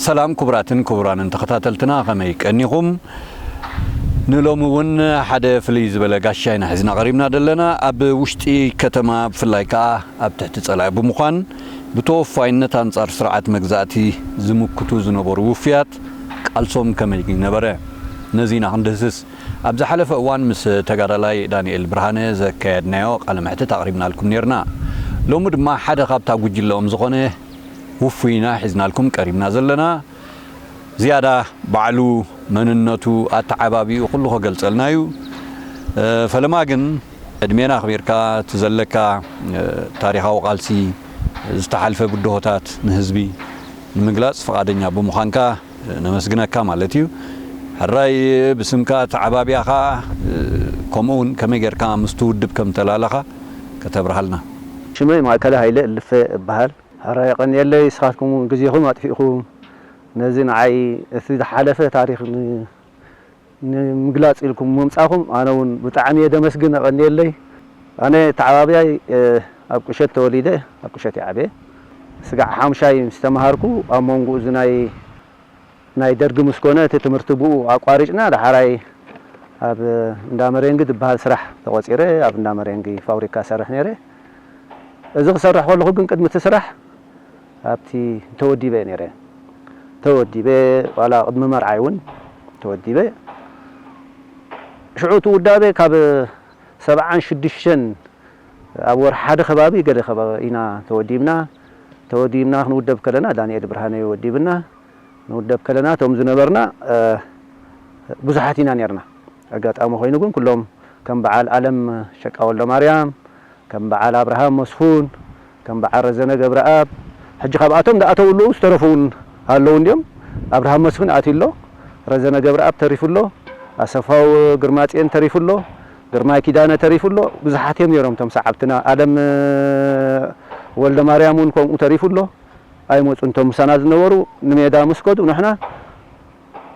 ሰላም ክቡራትን ክቡራንን ተኸታተልትና፣ ከመይ ቀኒኹም? ንሎሚ እውን ሓደ ፍልይ ዝበለ ጋሻ ኢና ሒዝና ቀሪብና ዘለና። ኣብ ውሽጢ ከተማ፣ ብፍላይ ከኣ ኣብ ትሕቲ ጸላኢ ብምዃን፣ ብተወፋይነት ኣንጻር ስርዓት መግዛእቲ ዝምክቱ ዝነበሩ ውፉያት ቃልሶም ከመይ ነበረ? ነዚ ኢና ክንድህስስ። ኣብ ዝሓለፈ እዋን ምስ ተጋዳላይ ዳንኤል ብርሃነ ዘካየድናዮ ቃለ መሕትት ኣቕሪብናልኩም ኔርና። ሎሚ ድማ ሓደ ካብታ ጉጅለኦም ዝኾነ ውፉይ ኢና ሒዝናልኩም ቀሪብና ዘለና። ዝያዳ ባዕሉ፣ መንነቱ፣ ኣተዓባቢኡ ኩሉ ከገልጸልና እዩ። እ፣ ፈለማ ግን ዕድሜና ኣኽቢርካ እቲ ዘለካ፣ እ፣ ታሪኻዊ ቃልሲ፣ ዝተሓልፈ ብድሆታት ንህዝቢ ንምግላጽ ፍቓደኛ ብምዃንካ ነመስግነካ ማለት እዩ። ሕራይ ብስምካ ተዓባቢያኻ፣ እ፣ ከምኡ እውን ከመይ ጌርካ ምስቲ ውድብ ከም ተላለኻ ከተብርሃልና። ሽመይ ማእከለ ሃይለ እልፈ እበሃል። ሕራይ የቐንየለይ፣ ንስኻትኩም እውን ግዜኹም ኣጥፊእኩም ነዚ ንዓይ እቲ ዝሓለፈ ታሪኽ ን-፣ ንምግላጽ ኢልኩም ምምጻኹም ኣነ እውን ብጣዕሚ እየ ደመስግን፣ የቐንየለይ። ኣነ ተዓባብያይ፣ እ፣ ኣብ ቁሸት ተወሊደ፣ ኣብ ቁሸት እየ ዓብየ። ስጋዕ ሓሙሻይ ምስ ተማሃርኩ ኣብ መንጎ እዚ ናይ፣ ናይ ደርጊ ምስ ኮነ እቲ ትምህርቲ ብኡ ኣቋሪጽና፣ ዳሕራይ ኣብ እንዳ መሬንጊ ዝበሃል ስራሕ ተቖጺረ፣ ኣብ እንዳ መሬንጊ ፋብሪካ እሰርሕ ነይረ። እዚ ክሰርሕ ከለኹ ግን ቅድሚ እቲ ስራሕ ኣብቲ ተወዲበ እየ ነይረ። ተወዲበ፣ ዋላ ቅድሚ መርዓይ እውን ተወዲበ። ሽዑ እቲ ውዳበ ካብ ሰብዓን ሽዱሽተን ኣብ ወርሒ ሓደ ከባቢ ገለ ከባቢ ኢና ተወዲብና። ተወዲብና ክንውደብ ከለና ዳንኤል ብርሃነ እዩ ወዲብና። ንውደብ ከለና እቶም ዝነበርና፣ እ፣ ብዙሓት ኢና ነይርና። ኣጋጣሚ ኮይኑ ግን ኩሎም ከም በዓል ኣለም ሸቃ ወልደማርያም፣ ከም በዓል ኣብርሃም መስፉን፣ ከም በዓል ረዘነ ገብረኣብ፣ ሕጂ ካብኣቶም ዝኣተዉ ኣለዉ፣ ዝተረፉ እውን ኣለዉ። እንዲኦም ኣብርሃም መስፍን ኣትዩ ኣሎ፣ ረዘነ ገብረኣብ ተሪፉ ኣሎ፣ ኣሰፋው ግርማጽዮን ተሪፉ ኣሎ፣ ግርማይ ኪዳነ ተሪፉ ኣሎ። ብዙሓት እዮም ነይሮም እቶም ሰዓብትና። ኣለም ወልደማርያም እውን ከምኡ ተሪፉ ኣሎ። ኣይመጹን እቶም ምሳና ዝነበሩ። ንሜዳ ምስ ከዱ ንሕና፣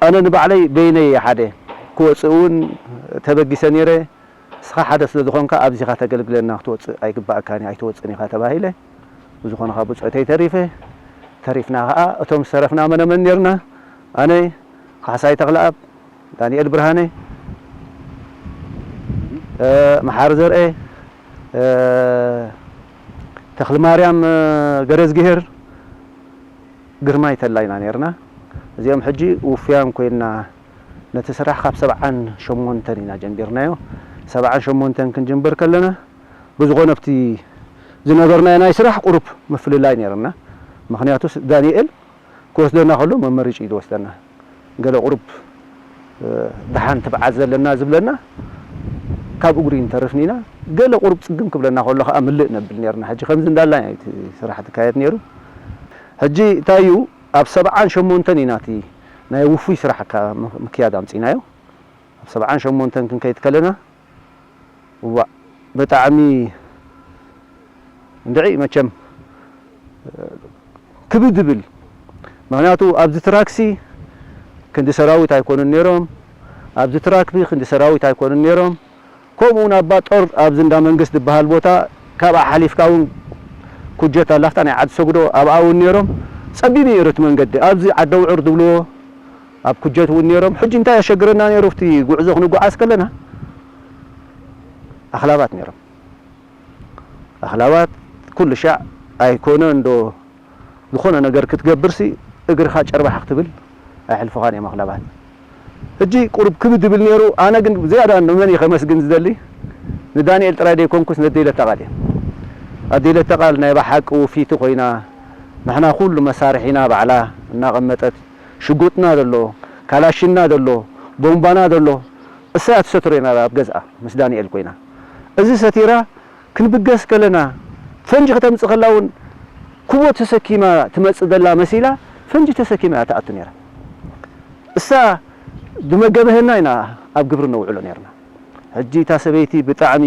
ኣነ ንባዕለይ በይነይ እየ ሓደ ክወጽእ እውን ተበጊሰ ነይረ። ንስኻ ሓደ ስለ ዝኾንካ ኣብዚ ኢኻ ተገልግለና፣ ክትወጽእ ኣይግባኣካን እዩ፣ ኣይትወጽእን ኢኻ ተባሂለ። ብዝኾነ ካብ ብጾተይ ተሪፈ። ተሪፍና ኸኣ እቶም ዝተረፍና መነመን ነይርና? ኣነ፣ ካሕሳይ ተኽለኣብ፣ ዳንኤል ብርሃነ፣ እ፣ መሓሪ ዘርኤ፣ እ፣ ተኽለማርያም፣ እ፣ ገረዝግሄር፣ ግርማይ ተላ ኢና ነይርና። እዚኦም ሕጂ ውፉያን ኮይንና ነቲ ስራሕ ካብ ሰብዓን ሸሞንተን ኢና ጀሚርናዮ። ሰብዓን ሸሞንተን ክንጅምር ከለና፣ ብዝኾነ ኣብቲ ዝነበርናዮ ናይ ስራሕ ቁሩብ ምፍልላይ ነይርና። ምኽንያቱ ስ-፣ ዳንኤል ክወስደና ከሎ መመሪጭ እዩ ዝወስደና። ገለ ቁሩብ፣ እ፣ ደሓን ትብዓት ዘለና ዝብለና፣ ካብ እግሩ ንተርፍን ኢና። ገለ ቁሩብ ጽግም ክብለና ከሎ ከኣ ምልእ ነብል ነርና። ሕጂ ከምዚ እንዳልና እዩ እቲ ስራሕ ዝካየድ ነይሩ። ሕጂ እንታይ እዩ፣ ኣብ ሰብዓን ሸሞንተን ኢና እቲ ናይ ውፉይ ስራሕ ኣካ-፣ ምክያድ ኣምጺእናዮ። ኣብ ሰብዓን ሸሞንተን ክንከይድ ከለና፣ እዋእ፣ ብጣዕሚ እንድዒ መቸም ክብድ ዝብል። ምኽንያቱ ኣብዚ ትራክሲ ክንዲ ሰራዊት ኣይኮኑን ነይሮም፣ ኣብዚ ትራክቢ ክንዲ ሰራዊት ኣይኮኑን ነይሮም። ከምኡ እውን ኣባ ጦር ኣብዚ እንዳ መንግስት ዝበሃል ቦታ ካብኣ ሓሊፍካ እውን ኩጀት ኣላፍታ ናይ ዓዲ ሰጉዶ ኣብኣ እውን ነይሮም። ጸቢብ እዩ እቲ መንገዲ። ኣብዚ ዓዲ ኣውዕር ዝብልዎ ኣብ ኩጀት እውን ነይሮም። ሕጂ እንታይ የሸግረና ነይሩ? ኣብቲ ጉዕዞ ክንጓዓዝ ከለና ኣኽላባት ነይሮም። ኣኽላባት ኩሉ ሻዕ ኣይኮነ እንዶ ዝኾነ ነገር ክትገብርሲ እግርኻ ጨርባሕ ክትብል ኣይሕልፉኻን እዮም ኣኽላባት። ሕጂ ቁሩብ ክብድ ዝብል ነይሩ። ኣነ ግን ዝያዳ ንመን እየ ከመስግን ዝደሊ? ንዳንኤል ጥራይ ዘይኮንኩስ ነዴለ ተቓል እየ። ኣዴለ ተቓል ናይ ብሓቂ ውፊቲ ኮይና፣ ንሕና ኩሉ መሳርሒና ባዕላ እናቐመጠት፣ ሽጉጥና ዘሎ፣ ካላሽንና ዘሎ፣ ቦምባና ዘሎ፣ እሳ እያ ትሰትሮ ነይራ ኣብ ገዝኣ ምስ ዳንኤል ኮይና። እዚ ሰቲራ ክንብገስ ከለና፣ ፈንጂ ከተምጽእ ከላ እውን፣ ኩቦ ተሰኪማ ትመጽእ ዘላ መሲላ፣ ፈንጂ ተሰኪማ እያ ትኣቱ ነይራ። እሳ ዝመገበህና ኢና ኣብ ግብሪ ነውዕሎ ነይርና። ሕጂ እታ ሰበይቲ ብጣዕሚ፣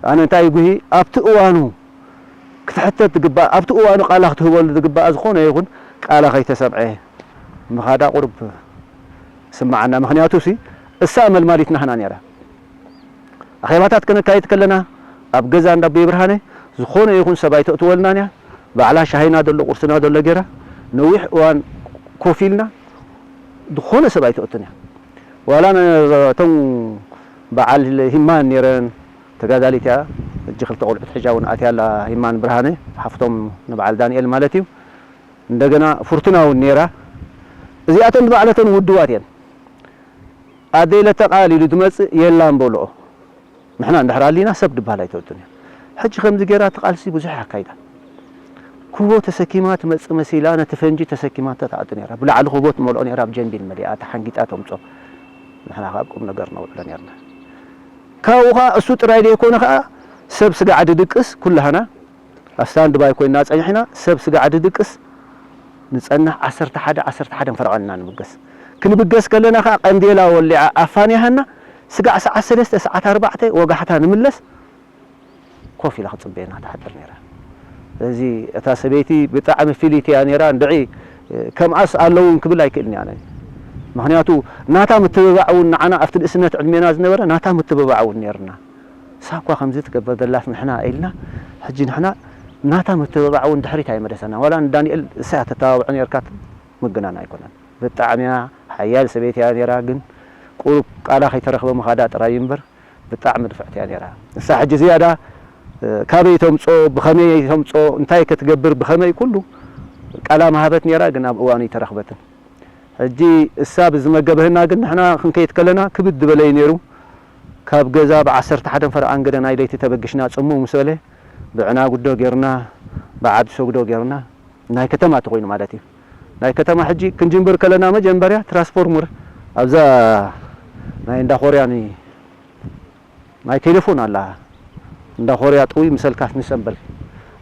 ኣነ እንታይ ጉሂ፣ ኣብቲ እዋኑ ክትሕተት ዝግባእ፣ ኣብቲ እዋኑ ቃላ ክትህበሉ ዝግባእ ዝኾነ ይኹን ቃላ ከይተሰምዐ ምኻዳ ቁሩብ ስምዓና። ምኽንያቱ ሲ፣ እሳ መልማሊት ናህና ነይራ። ኣኼባታት ከነካይድ ከለና፣ ኣብ ገዛ እንዳ ኣቦይ ብርሃነ ዝኾነ ይኹን ሰብ ኣይተእትወልናን እያ። ባዕላ ሻሂና ዘሎ፣ ቁርስና ዘሎ ገይራ፣ ነዊሕ እዋን ኮፍ ኢልና ዝኾነ ሰብ ኣይተእቱን እያ። ዋላ እቶም በዓል ሂማን ነይረን ተጋዳሊት እያ። ሕጂ ክልተ ቆልዑት ሕጃ እውን ኣትያ ኣላ፣ ሂማን ብርሃነ ሓፍቶም ንበዓል ዳንኤል ማለት እዩ። እንደገና ፍርቱና እውን ነይራ። እዚኣተን ንባዕለተን ውድባት እየን። ኣደይ ለተቃሊሉ ዝመጽእ የላን በልኦ። ንሕና እንድሕር ኣሊና ሰብ ድበሃል ኣይተውጥን እያ። ሕጂ ከምዚ ገይራ እቲ ቃልሲ ብዙሕ ኣካይዳ። ኩቦ ተሰኪማ ትመጽእ መሲላ ነቲ ፈንጂ ተሰኪማ ተትኣቱ ነይራ። ብላዕሊ ኩቦ ትመልኦ ነይራ፣ ብጀንቢል መሊኣ ተሓንጊጣ ተምጾ። ንሕና ከኣ ቁም ነገር ነውዕሎ ነርና። ካብኡ ከኣ እሱ ጥራይ ደይኮነ ከኣ ሰብ ስጋዕ ድድቅስ ኩላህና ኣብ ስታንድ ባይ ኮይና ጸኒሕና፣ ሰብ ስጋዕ ድድቅስ ንጸንሕ ዓሰርተ ሓደ፣ ዓሰርተ ሓደ ፈረቓ ኢና ንብገስ። ክንብገስ ከለና ከኣ ቀንዴላ ወሊዓ ኣፋኒሃና፣ ስጋዕ ሰዓት ሰለስተ፣ ሰዓት ኣርባዕተ ወጋሕታ ንምለስ ኮፍ ኢላ ክትጽበየና ትሓድር ነይራ። ስለዚ እታ ሰበይቲ ብጣዕሚ ፍልይቲ እያ ነይራ። እንድዒ ከምኣስ ኣለውን ክብል ኣይክእልን እያ። ምኽንያቱ ናታ ምትብባዕ እውን ንዓና ኣብቲ ንእስነት ዕድሜና ዝነበረ ናታ ምትብባዕ እውን ነይርና። እሳ እኳ ከምዚ ትገብር ዘላስ ንሕና ኢልና፣ ሕጂ ንሕና ናታ ምትብባዕ እውን ድሕሪት ኣይመለሰና። ዋላ ንዳንኤል እሳ እያ ተተባብዖ ነይርካ ምግናን ኣይኮነን። ብጣዕሚ እያ ሓያል ሰበይቲ እያ ነይራ፣ ግን ቁሩብ ቃላ ከይተረኽበ ምኻዳ ጥራይ እዩ እምበር ብጣዕሚ ንፍዕቲ እያ ነይራ። እሳ ሕጂ ዝያዳ፣ እ፣ ካበይ ተምጾ፣ ብኸመይ ተምጾ፣ እንታይ ክትገብር፣ ብኸመይ ኩሉ ቃላ ምሃበት ነይራ፣ ግን ኣብ እዋኑ ኣይተረኽበትን። ሕጂ እሳ ብዝመገበህና ግን ንሕና ክንከይድ ከለና ክብድ ዝበለ እዩ ነይሩ። ካብ ገዛ ብዓሰርተ ሓደን ፈረቓን ገደ ናይ ለይቲ ተበጊስና ጽምው ምስ በለ ብዕናጉዶ ጌርና፣ ብዓዲ ሰጉዶ ጌርና፣ ናይ ከተማ ተኾይኑ ማለት እዩ። ናይ ከተማ ሕጂ ክንጅምር ከለና መጀመርያ ትራንስፎርመር ኣብዛ ናይ እንዳ ኮርያ ኒ-፣ ናይ ቴሌፎን ኣላ፣ እንዳ ኮርያ ጥውይ ምሰልካስ ንሰንበል።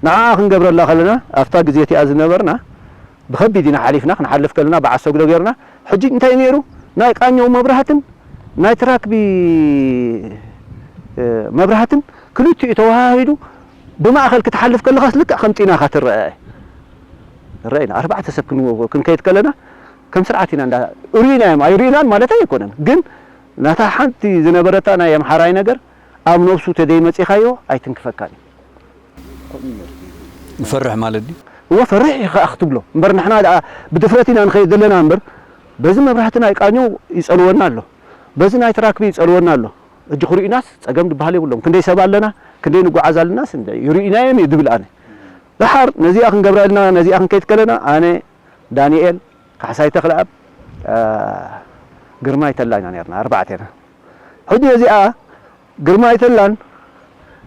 ንዓኣ ክንገብረላ ከለና ኣብታ ግዜ እቲኣ ዝነበርና ብኸቢድ ኢና ሓሊፍና፣ ክንሓልፍ ከለና ብዓሰጉዶ ጌርና። ሕጂ እንታይ ነይሩ? ናይ ቃኘው መብራህትን ናይ ትራክቢ፣ እ፣ መብራህትን ክልቲኡ ተወሃሂዱ ብማእኸል ክትሓልፍ ከለኻስ ልክዕ ከም ጢናኻ ትረአ። ረኢና ኣርባዕተ ሰብ ክን-፣ ክንከይድ ከለና ከም ስርዓት ኢና እንዳ-፣ ርኢናዮም ኣይርኢናን ማለት ኣይኮነን፣ ግን ናታ ሓንቲ ዝነበረታ ናይ ኣምሓራይ ነገር ኣብ ነብሱ ተደይመጺኻዮ ኣይትንክፈካን እዩ። ይፈርሕ ማለት ድዩ? እወ፣ ፈርሕ እዩ ከኣ ክትብሎ እምበር፣ ንሕና ደኣ ብድፍረት ኢና ንኸይድ ዘለና እምበር፣ በዚ መብራህቲ ናይ ቃኘው ይጸልወና ኣሎ፣ በዚ ናይ ትራክቢ ይጸልወና ኣሎ። ሕጂ ክርእዩናስ ጸገም ዝበሃል የብሎም። ክንደይ ሰብ ኣለና፣ ክንደይ ንጓዓዝ ኣለናስ እንደ ይርእዩናዮም እየ ዝብል ኣነ። ደሓር ነዚኣ ክንገብራ ኢልና፣ ነዚኣ ክንከይድ ከለና፣ ኣነ፣ ዳንኤል፣ ካሕሳይ ተኽለኣብ፣ እ፣ ግርማይ ተላ ኢና ነርና፣ ኣርባዕቴና። ሕጂ ነዚኣ ግርማይ ተላን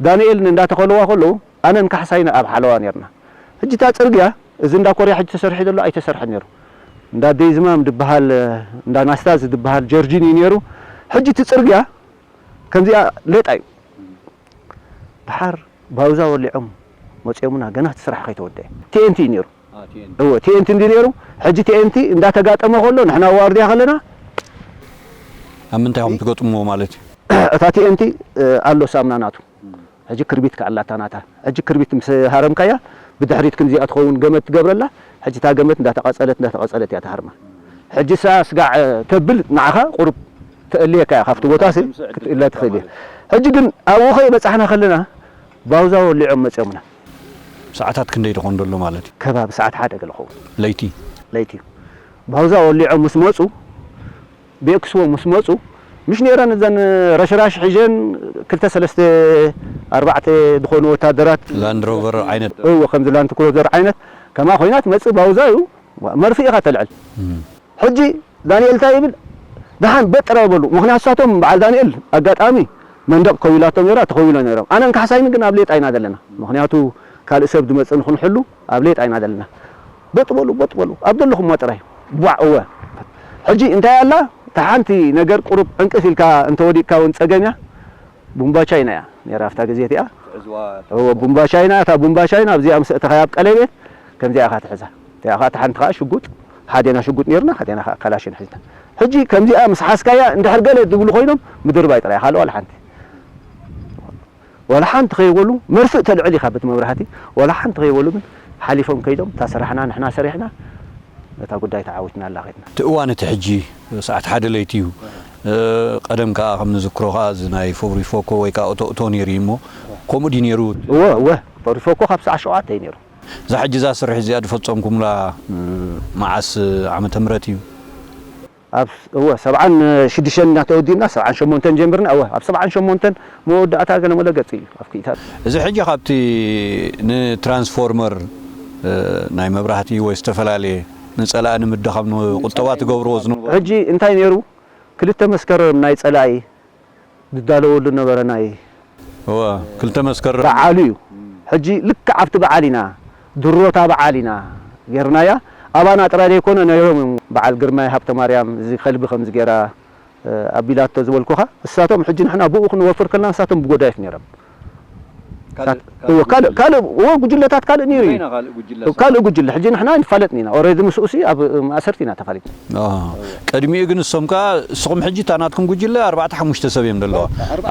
ዳንኤልን እንዳተኸልዋ ከለዉ፣ ኣነን ካሕሳይን ኣብ ሓለዋ ነርና። ሕጂ እታ ጽርግያ፣ እዚ እንዳ ኮርያ ሕጂ ተሰሪሑ ዘሎ ኣይተሰርሐን ነይሩ። እንዳ ደይዝማም ድበሃል፣ እንዳ ናስታዝ ድበሃል ጀርጂን እዩ ነይሩ። ሕጂ እቲ ጽርግያ ከምዚኣ ሌጣ እዩ። ደሓር ባውዛ ወሊዖም መጺኦምና፣ ገና እቲ ስራሕ ከይተወደአ። ቲ ኤን ቲ እዩ ነይሩ። አ፣ ቲ ኤን ቲ። እወ፣ ቲ ኤን ቲ እንዲ ነይሩ። ሕጂ ቲ ኤን ቲ እንዳተጋጠመ ከሎ፣ ንሕና ዋርድያ ከለና ኣብ ምንታይ ኢኹም ትገጥምዎ ማለት እዩ? እታ ቲ ኤን ቲ፣ እ፣ ኣሎ ሳምና ናቱ። እም። ሕጂ ክርቢት ከኣላታ ናታ። ሕጂ ክርቢት ምስ ሃረምካያ፣ ብድሕሪት ክንዚኣ ትኸውን ገመድ ትገብረላ። ሕጂ እታ ገመድ እንዳተቐጸለት፣ እንዳተቐጸለት እያ ትሃርማ። ሕጂ እሳ ስጋዕ ተብል ንዓኻ ቁሩብ ተእልየካ እያ፣ ካብቲ ቦታ ሲ ክትምስዕ ክትእለ ትኽእል እያ። ማለት እዩ። ሕጂ ግን ኣብኡ ከይበጻሕና ከለና ባውዛ ወሊዖም መጺኦምና። ሰዓታት ክንደይ ድኾን ደሎ ማለት እዩ? ከባቢ ሰዓት ሓደ ገለ ኸውን። ለይቲ? ለይቲ እዩ። ባውዛ ወሊዖም ምስ መጹ፣ ብኤክስዎ ምስ መጹ፣ ምሽ ነይረን እዘን ረሽራሽ ሒዘን ክልተ ሰለስተ ኣርባዕተ ዝኾኑ ወታደራት ላንድ ሮቨር ዓይነት? እዎ፣ ከምዚ ላንድ ክሩዘር ዓይነት ከማ ኮይና ትመጽእ ባውዛ እዩ። ዋ፣ መርፍእ ኢኻ ተልዕል። እም። ሕጂ ዳንኤል እንታይ ይብል? ደሓን በጥ ጥራይ በሉ። ምኽንያቱ ንሳቶም በዓል ዳንኤል ኣጋጣሚ መንደቕ ከዊላቶም ነይራ፣ ተኸዊሎ ነይሮም። ኣነን ካሕሳይን ግን ኣብ ሌጣ ኢና ዘለና። ምኽንያቱ ካልእ ሰብ ዝመጽእ ንኽንሕሉ ኣብ ሌጣ ኢና ዘለና። በጥ በሉ፣ በጥ በሉ። ኣብ ዘለኹሞ ጥራይ። ቧዕ፣ እወ። ሕጂ እንታይ ኣላ? እታ ሓንቲ ነገር ቁሩብ ዕንቅፍ ኢልካ እንተወዲቕካ እውን ጸገም እያ። ቡምባ ቻይና እያ ነይራ ኣብታ ግዜ እቲኣ። ትሕዝዋ እዎ፣ ቡምባ ቻይና፣ እታ ቡምባ ቻይና ኣብዚኣ ምስ ኣእተኻያ ኣብ ቀለቤት ከምዚኣ ኢኻ ትሕዛ። እቲኣ ኸኣ እታ ሓንቲ ኸኣ ሽጉጥ፣ ሓዴና ሽጉጥ ነይርና፣ ሓዴና ኸኣ ካላሽን ሒዝና። ሕጂ ከምዚኣ ምስ ሓዝካያ እንድሕር ገለ ዝብሉ ኮይኖም ምድርባይ ጥራይ፣ ካልእ ዋላ ሓንቲ። ዋላ ሓንቲ ከይበሉ መርፍእ ተልዕል ኢኻ በቲ መብራህቲ፣ ዋላ ሓንቲ ከይበሉ ግን ሓሊፎም ከይዶም፣ እታ ስራሕና ንሕና ሰሪሕና፣ እታ ጉዳይ ተዓዊትና ኣላ ኸድና። እቲ እዋን እቲ ሕጂ ሰዓት ሓደ ለይቲ እዩ። እ፣ ቀደም ከኣ ከም ንዝክሮ ከኣ እዚ ናይ ፎሪፎኮ ወይ ከኣ እቶ እቶ ነይሩ እዩ እሞ፣ ከምኡ ድዩ ነይሩ? እወ፣ እወ፣ ፎሪፎኮ ካብ ሰዓት ሸውዓተ እዩ ነይሩ። እዛ ሕጂ እዛ ስርሒ እዚኣ ዝፈጸምኩምላ፣ እ፣ መዓስ ዓመተ ምህረት እዩ? ኣብ እወ ሰብዓን ሽዱሽተን ኢና ተወዲብና፣ ሰብዓን ሸሞንተን ጀሚርና። እወ ኣብ ሰብዓን ሸሞንተን መወዳእታ ገለ መለ ገጽ እዩ ኣብ ክኢታት። እዚ ሕጂ ካብቲ ንትራንስፎርመር፣ እ፣ ናይ መብራህቲ ወይ ዝተፈላለየ ንጸላኢ ንምድኻም ንቁጠባ ትገብርዎ ዝነበሩ ሕጂ እንታይ ነይሩ? ክልተ መስከረም ናይ ጸላኢ ዝዳለወሉ ነበረ ናይ እወ፣ ክልተ መስከረም። በዓሉ እዩ። ሕጂ ልክዕ ኣብቲ በዓል ኢና፣ ድሮታ በዓል ኢና ጌርናያ። ኣባና ጥራይ ዘይኮነ ነይሮም እዮም። በዓል ግርማይ ሃብተማርያም እዚ ከልቢ ከምዚ ጌራ፣ እ፣ ኣቢላቶ ዝበልኩኻ፣ እሳቶም ሕጂ ንሕና ብኡ ክንወፍር ከለና እሳቶም ብጎዳይፍ ነይሮም። ካልእ እወ፣ ካልእ ካልእ እወ፣ ጉጅለታት ካልእ ነይሩ እዩ። በይና ካልእ ጉጅለ ካልእ ጉጅለ። ሕጂ ንሕና ኣይንፋለጥን ኢና። ኦሬዲ ምስኡሲ ኣብ ማእሰርቲ ኢና ተፋሊጥና። ኣሃ። ቅድሚኡ ግን ንሶም ከኣ ንስኹም ሕጂ እታ ናትኩም ጉጅለ ኣርባዕተ ሓሙሽተ ሰብ እዮም ዘለዋ።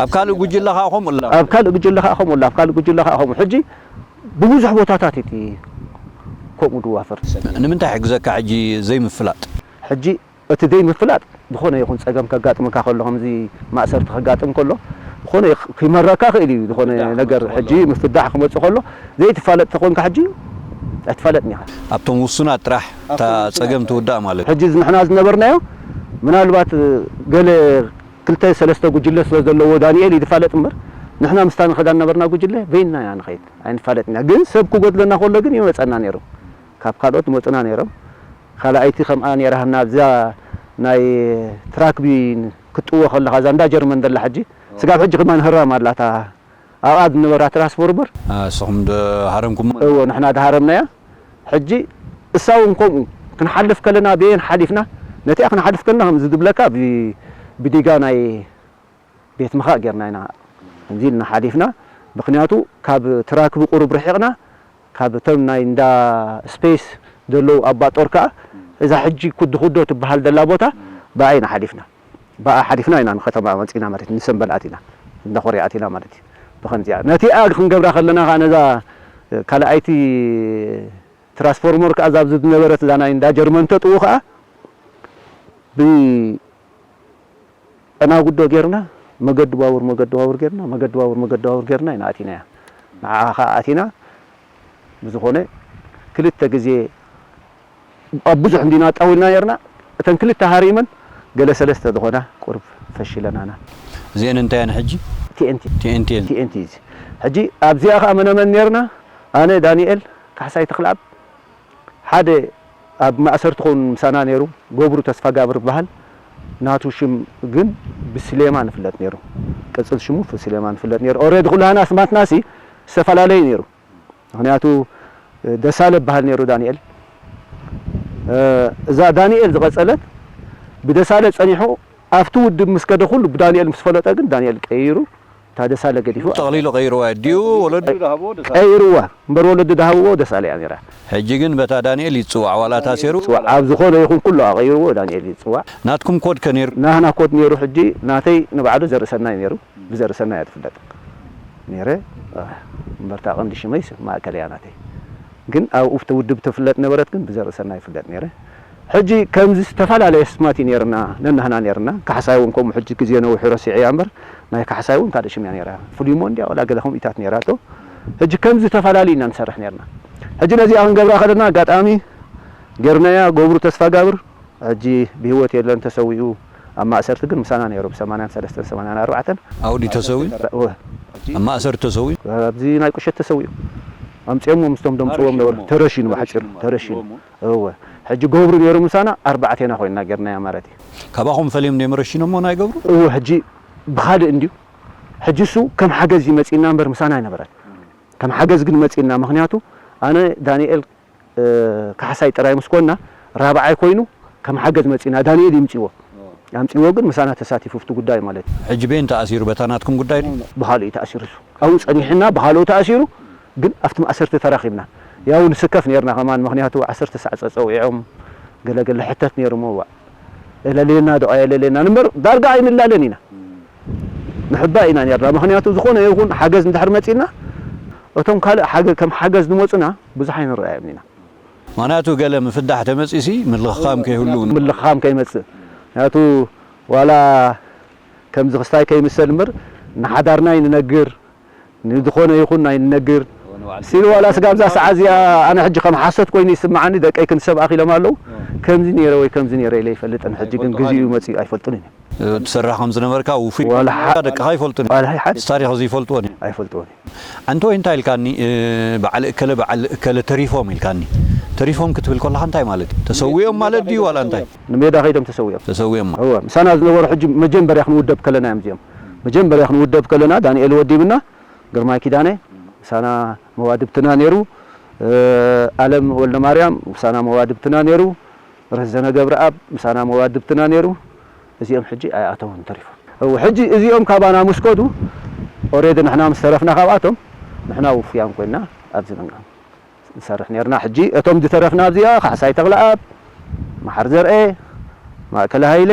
ኣብ ካልእ ጉጅለ ከኣ ከምኡ ኣላ። ኣብ ካልእ ጉጅለ ከኣ ከምኡ ኣላ። ኣብ ካልእ ጉጅለ ከኣ ከምኡ። ሕጂ ብብዙሕ ቦታታት እቲ ከምኡ ድዋፈር። ንምንታይ ሕግዘካ ሕጂ ዘይምፍላጥ? ሕጂ እቲ ዘይምፍላጥ ዝኾነ ይኹን ጸገም ከጋጥመካ ከሎ፣ ከምዚ ማእሰርቲ ከጋጥም ከሎ፣ ዝኾነ ይኽ-፣ ክመረካ ክእል እዩ። ዝኾነ ምፍዳሕ ነገር ክመጽእ ሕጂ ከሎ። ምፍዳሕ ክመጽእ ከሎ ዘይትፋለጥ ተኾንካ ሕጂ ኣይትፋለጥን ኢኻ። ኣብቶም ውሱናት ጥራሕ እታ ኣብቶም ውሱናት ጸገም ጥራሕ። ትውዳእ ማለት እዩ። ሕጂ እዚ ንሕና ዝነበርናዮ ምናልባት ገለ ክልተ ሰለስተ ጉጅለ ስለ ዘለዎ ዳንኤል እዩ ዝፋለጥ እምበር፣ ንሕና ምስታ ንኸዳ ዝነበርና ጉጅለ በይንና ኢና ንኸይድ፣ ኣይንፋለጥን ኢና። ግን ሰብ ክጎድለና ከሎ ግን ይመጸና ነይሩ። ካብ ካልኦት ይመጹና ነይሮም። ካልኣይቲ ከምኣ ነይራ፣ ናብዛ ናይ ትራክቢ ክትጥዎ ከለኻ፣ እዛ እንዳ ጀርመን ዘላ ሕጂ፣ ስጋብ ሕጂ ከማን ህራም ኣላታ። ኣብኣ ዝነበራ ትራንስፎርመር። አ፣ ንስኹም ዶ ሃረምኩሞ? እዎ፣ ንሕና ድሃረምናያ። ሕጂ እሳ እውን ከምኡ ክንሓልፍ ከለና፣ ብየን ሓሊፍና፣ ነቲኣ ክንሓልፍ ከለና፣ ከምዚ ዝብለካ፣ ብ-፣ ብዲጋ ናይ ቤት ምኻእ ጌርና ኢና። ከምዚ ኢልና ሓሊፍና። ምኽንያቱ፣ ካብ ትራክቢ ቁሩብ ርሒቕና፣ ካብ እቶም ናይ እንዳ ስፔስ ዘለዉ ኣባ ጦር ከኣ፣ እዛ ሕጂ ኩዲ ኩዶ ትበሃል ዘላ ቦታ፣ ብኣ ኢና ሓሊፍና። ብኣ ሓሊፍና ኢና ንከተማ መጺና ማለት እዩ። ንሰንበልኣት ኢና እንዳ ኮርያ ኣቲና ማለት እዩ። ብኸምዚኣ። ነቲኣ ክንገብራ ከለና ከኣ ነዛ ካልኣይቲ ትራንስፎርመር ከኣ እዛ ኣብዚ ዝነበረት እዛ ናይ እንዳ ጀርመን ተጥዉ ከኣ ብ-፣ ዕናጉዶ ጌርና፣ መገዲ ባቡር፣ መገዲ ባቡር ጌርና፣ መገዲ ባቡር፣ መገዲ ባቡር ጌርና ኢና ኣቲናያ። ንዓኻ ከኣ ኣቲና፣ ብዝኾነ ክልተ ግዜ ኣብ ብዙሕ እንዲና ኣጣዊልና ኔርና። እተን ክልተ ሃሪመን ገለ ሰለስተ ዝኾና ቁሩብ ፈሺለናና። እዚአን እንታይ እየን ሕጂ? ቲኤንቲ። ቲኤንቲ እየን። ቲኤንቲ እዩ። ሕጂ ኣብዚኣ ከኣ መነመን ኔርና? ኣነ ዳንኤል ካሕሳይ ተኽለኣብ፣ ሓደ ኣብ ማእሰርቲ ኾን ምሳና ኔሩ፣ ገብሩ ተስፋጋብር ይበሃል። ናቱ ሽም ግን ብስሌማን ይፍለጥ ኔሩ። ቅጽል ሽሙ ብስሌማን ይፍለጥ ኔሩ። ኦሬዲ ኩላህና ስማትናሲ ዝተፈላለየ ኔሩ። ምኽንያቱ ደሳለ ይበሃል ኔሩ ዳንኤል። እዛ ዳንኤል ዝቐጸለት ብደሳለ ጸኒሑ ኣብቲ ውድብ ምስ ከደ ኩሉ ብዳንኤል ምስ ፈለጠ ግን ዳንኤል ቀይሩ እታ ደሳለ ገዲፉ ጠቕሊሉ ቀይርዋ እዩ። ድዩ ወለዱ ዝሃብዎ ደሳለ? ቀይርዋ እምበር ወለዱ ዝሃብዎ ደሳለ እያ ኔራ። ሕጂ ግን በታ ዳንኤል ይጽዋዕ ዋላ ታሲሩ? ይጽዋዕ። ኣብ ዝኾነ ይኹን ኩሉ ኣቐይርዎ ዳንኤል ይጽዋዕ። ናትኩም ኮድ ከ ኔሩ? ናህና ኮድ ኔሩ። ሕጂ ናተይ ንባዕሉ ዘርእሰናይ ኔሩ። ብዘርእሰናይ እያ ትፍለጥ ኔረ። እምበርታ ቀንዲ ሽመይ ማእከል እያ ናተይ። ግን ኣብኡ ብቲ ውድብ ትፍለጥ ነበረት፣ ግን ብዘርእሰናይ ይፍለጥ ኔረ። ሕጂ ከምዚ ዝተፈላለየ ስማት እዩ ኔርና፣ ነናህና ኔርና። ካሕሳይ እውን ከምኡ ሕጂ ግዜ ነዊሑ ረሲዐያ እምበር፣ ናይ ካሕሳይ እውን ካልእ ሽም እያ ኔራ። ፍሉይ ሞንድያ ዋላ ገለ ከምኢታት ኔራቶ። ሕጂ ከምዚ ተፈላለዩ ኢና ንሰርሕ ኔርና። ሕጂ ነዚኣ ክንገብራ ከለና ኣጋጣሚ ጌርናያ ገብሩ ተስፋጋብር ሕጂ ብህይወት የለን፣ ተሰዊኡ። ኣብ ማእሰርቲ ግን ምሳና ነይሩ፣ ብ ሰማንያን ሰለስተን ሰማንያን ኣርባዕተን። ኣብኡ ድዩ ተሰዊኡ? እወ። ኣብ ማእሰርቲ ተሰዊኡ? ኣብዚ ናይ ቁሸት ተሰዊኡ። ኣምጺኦሞ ምስቶም ደምጽዎም ነበሩ። ተረሺኑ፣ ተረሺኑ፣ ብሓጺሩ፣ ተረሺኑ። ተረሺኑ። እወ። ሕጂ ገብሩ ነይሩ ምሳና፣ ኣርባዕቴና ኮይንና ጌርናያ ማለት እዩ። ካባኹም ፈልዮም ድዮም ረሺኖሞ ናይ ገብሩ? እወ፣ ሕጂ ብኻልእ እንድዩ። ሕጂ እሱ ከም ሓገዝ እዩ መጺእና እምበር ምሳና ኣይነበረን። ከም ሓገዝ ግን መጺእና፣ ምኽንያቱ ኣነ ዳንኤል እ፣ ካሕሳይ ጥራይ ምስ ኮንና፣ ራብዓይ ኮይኑ ከም ሓገዝ መጺእና፣ ዳንኤል ይምጺዎ። ኣምጺዎ ግን ምሳና ተሳቲፉ ኣብቲ ጉዳይ ማለት እዩ። ሕጂ በየን ተኣሲሩ? በታ ናትኩም ጉዳይ ድዩ? ብኻልእ እዩ ተኣሲሩ እሱ። ኣብኡ ጸኒሕና ብኻልኡ ተኣሲሩ፣ ግን ኣብቲ ማእሰርቲ ተራኺብና። ያው ንስከፍ ኔርና ከማን፣ ምኽንያቱ ዓሰርተ ሰዓት ጸጸዊዖም፣ ገለ ገለ ሕተት ኔሩ ምዋእ። እለልየና ዶ ኣየለልየናን እምበር ዳርጋ ኣይንላለን ኢና። ንሕባእ ኢና ኔርና። ምኽንያቱ ዝኾነ ይኹን ሓገዝ እንድሕር መጺእና፣ እቶም ካልእ ሓገ-፣ ከም ሓገዝ ዝመጹና ብዙሕ ኣይንረኣዮም ኢና። ምኽንያቱ ገለ ምፍዳሕ ተመጺኡሲ ምልኽኻም ከይህሉ። ምልኽኻም ከይመጽእ። ምኽንያቱ ዋላ ከምዚ ክስታይ ከይምሰል እምበር ንሓዳርና ኣይንነግር፣ ንዝኾነ ይኹን ኣይንነግር። ሲሉ ዋላ ስጋብ እዛ ሰዓት እዚኣ ኣነ ሕጂ ከም ሓሶት ኮይኑ ይስምዓኒ፣ ደቀይ ክንሰብ ኣኺሎም ኣለዉ። ከምዚ ነይረ ወይ ከምዚ ነይረ ኢለ ኣይፈልጥን። ሕጂ ግን ግዜኡ መጺኡ ኣይፈልጡን እዮም። ትሰርሕ ከም ዝነበርካ ውፉይ ዋላ ሓ- ደቅኻ ኣይፈልጡን። ዋላ ሓደ ታሪኽ ዘይፈልጥዎ እዩ። ኣይፈልጥዎን እዮም። ኣንተ ወይ እንታይ ኢልካኒ፣ እ፣ በዓል እከለ፣ በዓል እከለ ተሪፎም ኢልካኒ። ተሪፎም ክትብል ከለኻ እንታይ ማለት እዩ? ተሰዊኦም ማለት ድዩ ዋላ እንታይ? ንሜዳ ከይዶም ተሰዊኦም። ተሰዊኦም። እወ፣ ምሳና ዝነበሩ ሕጂ መጀመርያ ክንውደብ ከለና እዮም እዚኦም። መጀመርያ ክንውደብ ከለና ዳንኤል ወዲብና፣ ግርማይ ኪዳነ፣ ምሳና መዋድብትና ነይሩ። እ፣ ኣለም ወልደ ማርያም ምሳና መዋድብትና ነይሩ። ረዘነ ገብረኣብ ምሳና መዋድብትና ነይሩ። እዚኦም ሕጂ ኣይኣተውን ተሪፎም። እው፣ ሕጂ እዚኦም ካባና ምስ ከዱ፣ ኦሬዲ ንሕና ምስ ተረፍና ካብኣቶም፣ ንሕና ውፉያን ኮይንና ኣብዚ መንጋ ንሰርሕ ነይርና። ሕጂ እቶም ዝተረፍና ኣብዚኣ፣ ካሕሳይ ተኽለኣብ፣ መሓር ዘርኤ፣ ማእከለ ሃይለ፣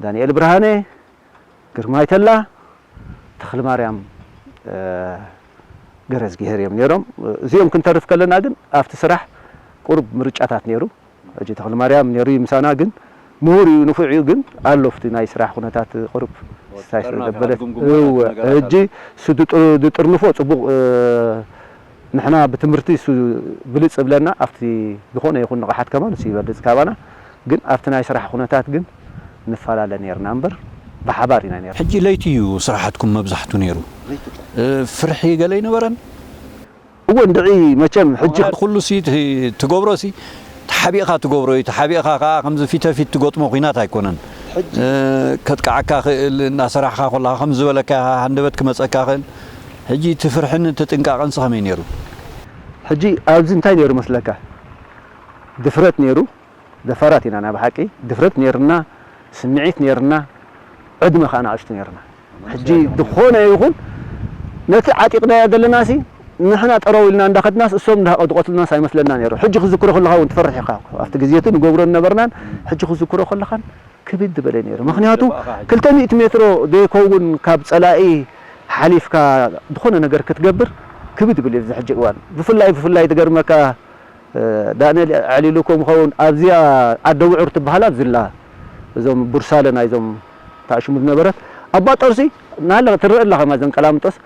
ዳንኤል ብርሃነ፣ ግርማይ ተላ፣ ተኽለማርያም፣ እ፣ ገረዝጊሄር እዮም ነይሮም። እዚኦም ክንተርፍ ከለና ግን ኣብቲ ስራሕ ቁሩብ ምርጫታት ነይሩ። ሕጂ ተኽለማርያም ነይሩ እዩ ምሳና፣ ግን ምሁር እዩ፣ ንፉዕ እዩ፣ ግን ኣሎ ኣብቲ ናይ ስራሕ ኩነታት ቁሩብ ስታይ ስለ ዘበለ፣ እወ፣ ሕጂ እሱ ድጥ-፣ ድጥርንፎ ጽቡቕ፣ እ፣ ንሕና ብትምህርቲ እሱ ብልጽ እብለና፣ ኣብቲ ዝኾነ ይኹን ንቕሓት ከማን እሱ ይበልጽ ካባና፣ ግን ኣብቲ ናይ ስራሕ ኩነታት ግን ንፈላለ ነይርና እምበር ብሓባር ኢና ነይርና። ሕጂ ለይቲ እዩ ስራሓትኩም መብዛሕቱ ነይሩ። እ፣ ፍርሒ ገለ ኣይነበረን? እወ፣ እንድዒ መቸም ሕጂ ኩሉ ሲ ት-፣ ትገብሮ ሲ ተሓቢእኻ ትገብሮ እዩ። ተሓቢእኻ ከኣ ከምዚ ፊት ፊት ትገጥሞ ኲናት ኣይኮነን። እ፣ ከጥቅዓካ ክእል፣ እናሰራሕካ ከለኻ ከም ዝበለካ ኢኻ፣ ሃንደበት ክመጸካ ክእል። ሕጂ እቲ ፍርሕን እቲ ጥንቃቐን ሲ ከመይ ነይሩ? ሕጂ ኣብዚ እንታይ ነይሩ መስለካ? ድፍረት ነይሩ። ደፋራት ኢና፣ ናይ ብሓቂ ድፍረት ነይርና፣ ስምዒት ነይርና፣ ዕድመ ከኣ ንኣሽቱ ነይርና። ሕጂ ዝኾነ ይኹን ነቲ ዓጢቕናዮ ዘለና ሲ ንሕና ጠረው ኢልና እንዳኸድናስ እሶም እንዳሃቐው ዝቐትሉናስ ኣይመስለና ነይሩ። ሕጂ ክዝክሮ ከለኻ እውን ትፈርሕ ኢኻ። ኣብቲ ግዜ እቲ ንገብሮ ነበርናን ሕጂ ክዝክሮ ከለኻን ክብድ ዝበለ ነይሩ። ምኽንያቱ ክልተ ሚእቲ ሜትሮ ዘይከውን ካብ ጸላኢ ሓሊፍካ ዝኾነ ነገር ክትገብር ክብድ ይብል እዩ ኣብዚ ሕጂ እዋን። ብፍላይ፣ ብፍላይ ዝገርመካ እ፣ ዳንኤል ኣዕሊሉ ከም ኸውን ኣብዚኣ ዓደ ውዑር ትበሃል ኣብዚላ እዞም ቡርሳለ ናይዞም ተኣሽሙ ዝነበረት ኣባ ጦርሲ ናለ ትረአ ኣላ ከማ እዘን ቀላምጦስ